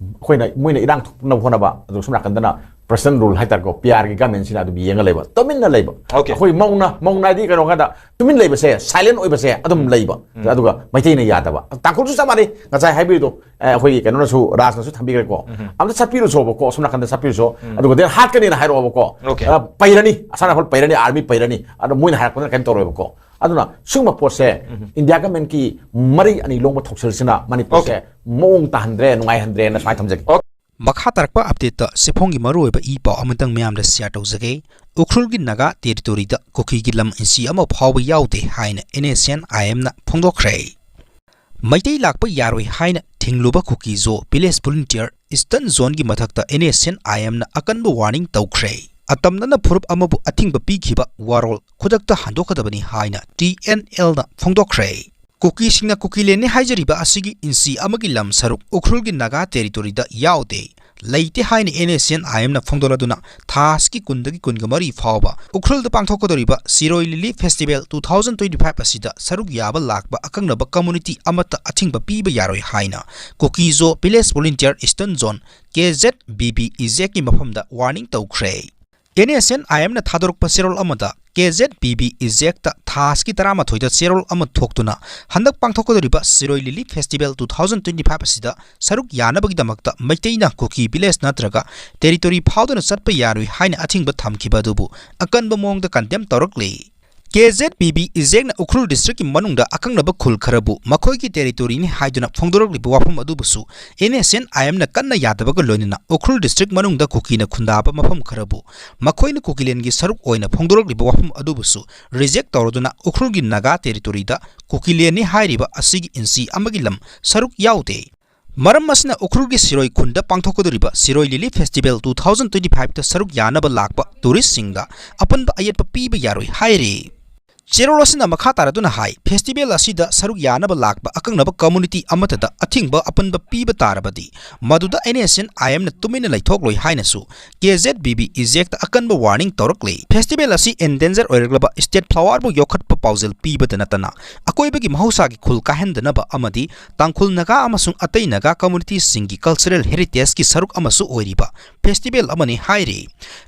ꯑꯩꯈꯣꯏꯅ, ꯃꯣꯏꯅ ꯏꯔꯥꯡ ꯊꯣꯛꯅꯕ ꯍꯣꯠꯅꯕ, ꯑꯗꯨ ꯁꯣꯝ ꯅꯥꯀꯟꯗꯅ ꯄ꯭ꯔꯁꯟ ꯔꯨꯜ ꯍꯥꯏꯇꯥꯔꯦꯀꯣ, ꯄꯤ ꯑꯥꯔꯒꯤ ꯒꯃꯦꯟꯁꯤꯅ ꯑꯗꯨꯝ ꯌꯦꯡꯉ ꯂꯩꯕ, ꯇꯨꯃꯤꯟꯅ ꯂꯩꯕ꯫ Okay. ꯑꯩꯈꯣꯏ ꯃꯧꯅ, ꯃꯧꯅ ꯍꯥꯏꯗꯤ ꯀꯩꯅꯣ ꯍꯥꯏꯗ ꯇꯨꯃꯤꯟ ꯂꯩꯕꯁꯦ, ꯁꯥꯏꯂꯦꯟ ꯑꯣꯏꯕꯁꯦ ꯑꯗꯨꯝ ꯂꯩꯕ꯫ ꯑꯗꯨꯒ ꯃꯩꯇꯩꯅ ꯌꯥꯗꯕ꯫ ꯇꯥꯡꯈꯨꯜꯁꯨ ꯆꯞ ꯃꯥꯟꯅꯩ, ꯉꯁꯥꯏ ꯍꯥꯏꯕꯤꯔꯤꯗꯣ꯫ ꯑꯦ, ꯑꯩꯈꯣꯏꯒꯤ ꯀꯩꯅꯣꯅꯁꯨ, ꯔꯥꯖꯅꯁꯨ ꯊꯝꯕꯤꯈ꯭ꯔꯦꯀꯣ꯫ ꯑꯝꯇ ꯆꯠꯄꯤꯔꯨꯁꯣꯕꯀꯣ, ꯁꯣꯝ ꯅꯥꯀꯟꯗ ꯆꯠꯄꯤꯔꯨꯁꯣ꯫ ꯑꯗꯨꯒ ꯗꯦꯟ ꯍꯥꯠꯀꯅꯤꯅ ꯍꯥꯏꯔꯛꯑꯣꯕꯀꯣ꯫ Okay. ꯑ, ꯄꯩꯔꯅꯤ, ꯑꯁꯥꯝ ꯔꯥꯏꯐꯜ ꯄꯩꯔꯅꯤ, ꯑꯥꯔꯃꯤ ꯄꯩꯔꯅꯤ, ꯑꯗꯣ ꯃꯣꯏꯅ ꯍꯥꯏꯔꯛꯄꯗꯅ ꯀꯩꯝ ꯇꯧꯔꯣꯏꯕꯀꯣ꯫ ꯑꯗꯨꯅ ꯁꯤꯒꯨꯝꯕ ꯄꯣꯠꯁꯦ, ꯏꯟꯗꯤꯌꯥ ꯒꯃꯦꯟꯀꯤ ꯃꯔꯩ ꯑꯅꯤ ꯂꯣꯡꯕ ꯊꯧꯁꯤꯜꯁꯤꯅ ꯃꯅꯤꯄꯨꯔꯁꯦ Okay. ꯃꯑꯣꯡ ꯇꯥꯍꯟꯗ꯭ꯔꯦ, ꯅꯨꯡꯉꯥꯏꯍꯟꯗ꯭ꯔꯦꯅ ꯁꯨꯃꯥꯏꯅ ꯊꯝꯖꯒꯦ꯫ Okay. ꯃꯈꯥ ꯇꯥꯔꯛꯄ ꯑꯞꯗꯦꯠꯇ ꯆꯦꯐꯣꯡꯒꯤ ꯃꯔꯨꯑꯣꯏꯕ ꯏ ꯄꯥꯎ ꯑꯃꯇꯪ ꯃꯌꯥꯝꯗ ꯁꯤꯌꯥꯔ ꯇꯧꯖꯒꯦ꯫ ꯎꯈ꯭ꯔꯨꯜꯒꯤ ꯅꯥꯒꯥ ꯇꯦꯔꯤꯇꯣꯔꯤꯗ ꯀꯨꯀꯤꯒꯤ ꯂꯝ ꯏꯟꯆꯤ ꯑꯃ ꯐꯥꯎꯕ ꯌꯥꯎꯗꯦ ꯍꯥꯏꯅ ꯑꯦꯟ ꯑꯦꯁ ꯑꯦꯟ ꯑꯥꯏ ꯑꯦꯝꯅ ꯐꯣꯡꯗꯣꯛꯈ꯭ꯔꯦ꯫ ꯃꯩꯇꯩ ꯂꯥꯛꯄ ꯌꯥꯔꯣꯏ ꯍꯥꯏꯅ ꯊꯤꯡꯂꯨꯕ ꯀꯨꯀꯤ ꯖꯣ ꯚꯤꯂꯦꯖ ꯚꯣꯂꯨꯟꯇꯤꯌꯔ ꯏꯁꯇꯟ ꯖꯣꯟꯒꯤ ꯃꯊꯛꯇ ꯑꯦꯟ ꯑꯦꯁ ꯑꯦꯟ ꯑꯥꯏ ꯑꯦꯝꯅ ꯑꯀꯟꯕ ꯋꯥꯔꯅꯤꯡ ꯇꯧꯈ꯭ꯔꯦ꯫ ꯑꯇꯝꯅꯅ ꯐꯨꯔꯨꯞ ꯑꯃꯕꯨ ꯑꯊꯤꯡꯕ ꯄꯤꯈꯤꯕ ꯋꯥꯔꯣꯜ ꯈꯨꯗꯛꯇ ꯍꯟꯗꯣꯛꯀꯗꯕꯅꯤ ꯍꯥꯏꯅ ꯇꯤ ꯑꯦꯟ ꯑꯦꯜꯅ ꯐꯣꯡꯗꯣꯛꯈ꯭ꯔꯦ꯫ ꯀꯨꯀꯤꯁꯤꯡꯅ ꯀꯨꯀꯤꯂꯦꯟꯅꯤ ꯍꯥꯏꯖꯔꯤꯕ ꯑꯁꯤꯒꯤ ꯏꯟꯆꯤ ꯑꯃꯒꯤ ꯂꯝ ꯁꯔꯨꯛ ꯎꯈ꯭ꯔꯨꯜꯒꯤ ꯅꯥꯒꯥ ꯇꯦꯔꯤꯇꯣꯔꯤꯗ ꯌꯥꯎꯗꯦ, ꯂꯩꯇꯦ ꯍꯥꯏꯅ ꯑꯦꯟ ꯑꯦꯁ ꯑꯦꯟ ꯑꯥꯏ ꯑꯦꯝꯅ ꯐꯣꯡꯗꯣꯔꯗꯨꯅ ꯊꯥ ꯑꯁꯤꯒꯤ ꯀꯨꯟꯗꯒꯤ ꯀꯨꯟꯒ ꯃꯔꯤ ꯐꯥꯎꯕ ꯎꯈ꯭ꯔꯨꯜꯗ ꯄꯥꯡꯊꯣꯛꯀꯗꯧꯔꯤꯕ Shirui lily festival two thousand twenty five ꯑꯁꯤꯗ ꯁꯔꯨꯛ ꯌꯥꯕ ꯂꯥꯛꯄ ꯑꯀꯛꯅꯕ ꯀꯝꯃꯨꯅꯤꯇꯤ ꯑꯃꯠꯇ ꯑꯊꯤꯡꯕ ꯄꯤꯕ ꯌꯥꯔꯣꯏ ꯍꯥꯏꯅ ꯀꯨꯀꯤ ꯖꯣ ꯚꯤꯂꯦꯖ ꯚꯣꯂꯨꯟꯇꯤꯌꯔ ꯏꯁꯇꯔꯟ ꯖꯣꯟ, ꯀꯦ ꯖꯦꯠ ꯚꯤ ꯚꯤ ꯏꯖꯦꯛꯀꯤ ꯃꯐꯝꯗ ꯋꯥꯔꯅꯤꯡ ꯇꯧꯈ꯭ꯔꯦ꯫ ꯑꯦꯟ ꯑꯦꯁ ꯑꯦꯟ ꯑꯥꯏ ꯑꯦꯝꯅ ꯊꯥꯗꯣꯔꯛꯄ ꯆꯦꯔꯣꯜ ꯑꯃꯗ ꯀꯦ ꯖꯦꯠ ꯚꯤ ꯚꯤ ꯏꯖꯦꯛꯇ ꯊꯥ ꯑꯁꯤꯒꯤ ꯇꯔꯥꯃꯥꯊꯣꯏꯗ ꯆꯦꯔꯣꯜ ꯑꯃ ꯊꯣꯛꯇꯨꯅ ꯍꯟꯗꯛ ꯄꯥꯡꯊꯣꯛꯀꯗꯧꯔꯤꯕ Shirui lily festival two thousand twenty five ꯑꯁꯤꯗ ꯁꯔꯨꯛ ꯌꯥꯅꯕꯒꯤꯗꯃꯛꯇ ꯃꯩꯇꯩꯅ ꯀꯨꯀꯤ ꯚꯤꯂꯦꯖ ꯅꯠꯇ꯭ꯔꯒ ꯇꯦꯔꯤꯇꯣꯔꯤ ꯐꯥꯎꯗꯨꯅ ꯆꯠꯄ ꯌꯥꯔꯣꯏ ꯍꯥꯏꯅ ꯑꯊꯤꯡꯕ ꯊꯝꯈꯤꯕ ꯑꯗꯨꯕꯨ ꯑꯀꯟꯕ ꯃꯑꯣꯡꯗ ꯀꯟꯗꯦꯝ ꯇꯧꯔꯛꯂꯤ꯫ ꯀꯦ ꯖꯦꯠ ꯚꯤ ꯚꯤ ꯏꯖꯦꯛꯅ ꯎꯈ꯭ꯔꯨꯜ ꯗꯤꯁꯇ꯭ꯔꯤꯛꯀꯤ ꯃꯅꯨꯡꯗ ꯑꯀꯛꯅꯕ ꯈꯨꯜ ꯈꯔꯕꯨ ꯃꯈꯣꯏꯒꯤ ꯇꯦꯔꯤꯇꯣꯔꯤꯅꯤ ꯍꯥꯏꯗꯨꯅ ꯐꯣꯡꯗꯣꯔꯛꯂꯤꯕ ꯋꯥꯐꯝ ꯑꯗꯨꯕꯨꯁꯨ ꯑꯦꯟ ꯑꯦꯁ ꯑꯦꯟ ꯑꯥꯏ ꯑꯦꯝꯅ ꯀꯟꯅ ꯌꯥꯗꯕꯒ ꯂꯣꯏꯅꯅ ꯎꯈ꯭ꯔꯨꯜ ꯗꯤꯁꯇ꯭ꯔꯤꯛ ꯃꯅꯨꯡꯗ ꯀꯨꯀꯤꯅ ꯈꯨꯟꯗꯥꯕ ꯃꯐꯝ ꯈꯔꯕꯨ ꯃꯈꯣꯏꯅ ꯀꯨꯀꯤꯂꯦꯟꯒꯤ ꯁꯔꯨꯛ ꯑꯣꯏꯅ ꯐꯣꯡꯗꯣꯔꯛꯂꯤꯕ ꯋꯥꯐꯝ ꯑꯗꯨꯕꯨꯁꯨ ꯔꯤꯖꯦꯛ ꯇꯧꯔꯗꯨꯅ ꯎꯈ꯭ꯔꯨꯜꯒꯤ ꯅꯥꯒꯥ ꯇꯦꯔꯤꯇꯣꯔꯤꯗ ꯀꯨꯀꯤꯂꯦꯟꯅꯤ ꯍꯥꯏꯔꯤꯕ ꯑꯁꯤꯒꯤ ꯏꯟꯆꯤ ꯑꯃꯒꯤ ꯂꯝ ꯁꯔꯨꯛ ꯌꯥꯎꯗꯦ꯫ ꯃꯔꯝ ꯑꯁꯤꯅ ꯎꯈ꯭ꯔꯨꯜꯒꯤ ꯁꯤꯔꯣꯏ ꯈꯨꯟꯗ ꯄꯥꯡꯊꯣꯛꯀꯗꯧꯔꯤꯕ Shirui lily festival two thousand twenty ꯐꯥꯏꯚꯇ ꯁꯔꯨꯛ ꯌꯥꯅꯕ ꯂꯥꯛꯄ ꯇꯨꯔꯤꯁꯁꯤꯡꯗ ꯑꯄꯟꯕ ꯑꯌꯦꯠꯄ ꯄꯤꯕ ꯌꯥꯔꯣꯏ ꯍꯥꯏꯔꯤ꯫ ꯆꯦꯔꯣꯜ ꯑꯁꯤꯅ ꯃꯈꯥ ꯇꯥꯔꯗꯨꯅ ꯍꯥꯏ, ꯐꯦꯁꯇꯤꯚꯦꯜ ꯑꯁꯤꯗ ꯁꯔꯨꯛ ꯌꯥꯅꯕ ꯂꯥꯛꯄ ꯑꯀꯛꯅꯕ ꯀꯝꯃꯨꯅꯤꯇꯤ ꯑꯃꯠꯇꯗ ꯑꯊꯤꯡꯕ ꯑꯄꯟꯕ ꯄꯤꯕ ꯇꯥꯔꯕꯗꯤ, ꯃꯗꯨꯗ NSCN IMꯅ ꯇꯨꯃꯤꯟꯅ ꯂꯩꯊꯣꯛꯂꯣꯏ ꯍꯥꯏꯅꯁꯨ KZBB IJACꯇ ꯑꯀꯟꯕ ꯋꯥꯔꯅꯤꯡ ꯇꯧꯔꯛꯂꯤ꯫ ꯐꯦꯁꯇꯤꯚꯦꯜ ꯑꯁꯤ ꯑꯦꯟꯗꯦꯟꯖꯔ ꯑꯣꯏꯔꯛꯂꯕ ꯁ꯭ꯇꯦꯠ ꯐ꯭ꯂꯥꯋꯔꯕꯨ ꯌꯣꯛꯈꯠꯄ ꯄꯥꯎꯖꯦꯜ ꯄꯤꯕꯗ ꯅꯠꯇꯅ, ꯑꯀꯣꯏꯕꯒꯤ ꯃꯍꯧꯁꯥꯒꯤ ꯈꯨꯜ ꯀꯥꯏꯍꯟꯗꯅꯕ ꯑꯃꯗꯤ ꯇꯥꯡꯈꯨꯜ ꯅꯥꯒꯥ ꯑꯃꯁꯨꯡ ꯑꯇꯩ ꯅꯥꯒꯥ ꯀꯝꯃꯨꯅꯤꯇꯤꯁꯤꯡꯒꯤ ꯀꯜꯆꯔꯦꯜ ꯍꯦꯔꯤꯇꯦꯖꯀꯤ ꯁꯔꯨꯛ ꯑꯃꯁꯨ ꯑꯣꯏꯔꯤꯕ ꯐꯦꯁꯇꯤꯚꯦꯜ ꯑꯃꯅꯤ ꯍꯥꯏꯔꯤ꯫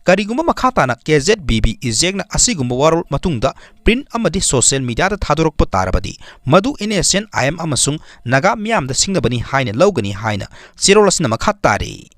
ꯀꯔꯤꯒꯨꯝꯕ ꯃꯈꯥ ꯇꯥꯅ KZBB IJACꯅ ꯑꯁꯤꯒꯨꯝꯕ ꯋꯥꯔꯣꯜ ꯃꯇꯨꯡꯗ ꯄ꯭ꯔꯤꯟꯠ ꯑꯃꯗꯤ ꯁꯣꯁꯤꯌꯦꯜ ꯃꯤꯗꯤꯌꯥꯗ ꯊꯥꯗꯣꯔꯛꯄ ꯇꯥꯔꯕꯗꯤ, ꯃꯗꯨ NSCN IM ꯑꯃꯁꯨꯡ ꯅꯥꯒꯥ ꯃꯤꯌꯥꯝꯗ ꯁꯤꯡꯅꯕꯅꯤ ꯍꯥꯏꯅ ꯂꯧꯒꯅꯤ ꯍꯥꯏꯅ ꯆꯦꯔꯣꯜ ꯑꯁꯤꯅ ꯃꯈꯥ ꯇꯥꯔꯤ꯫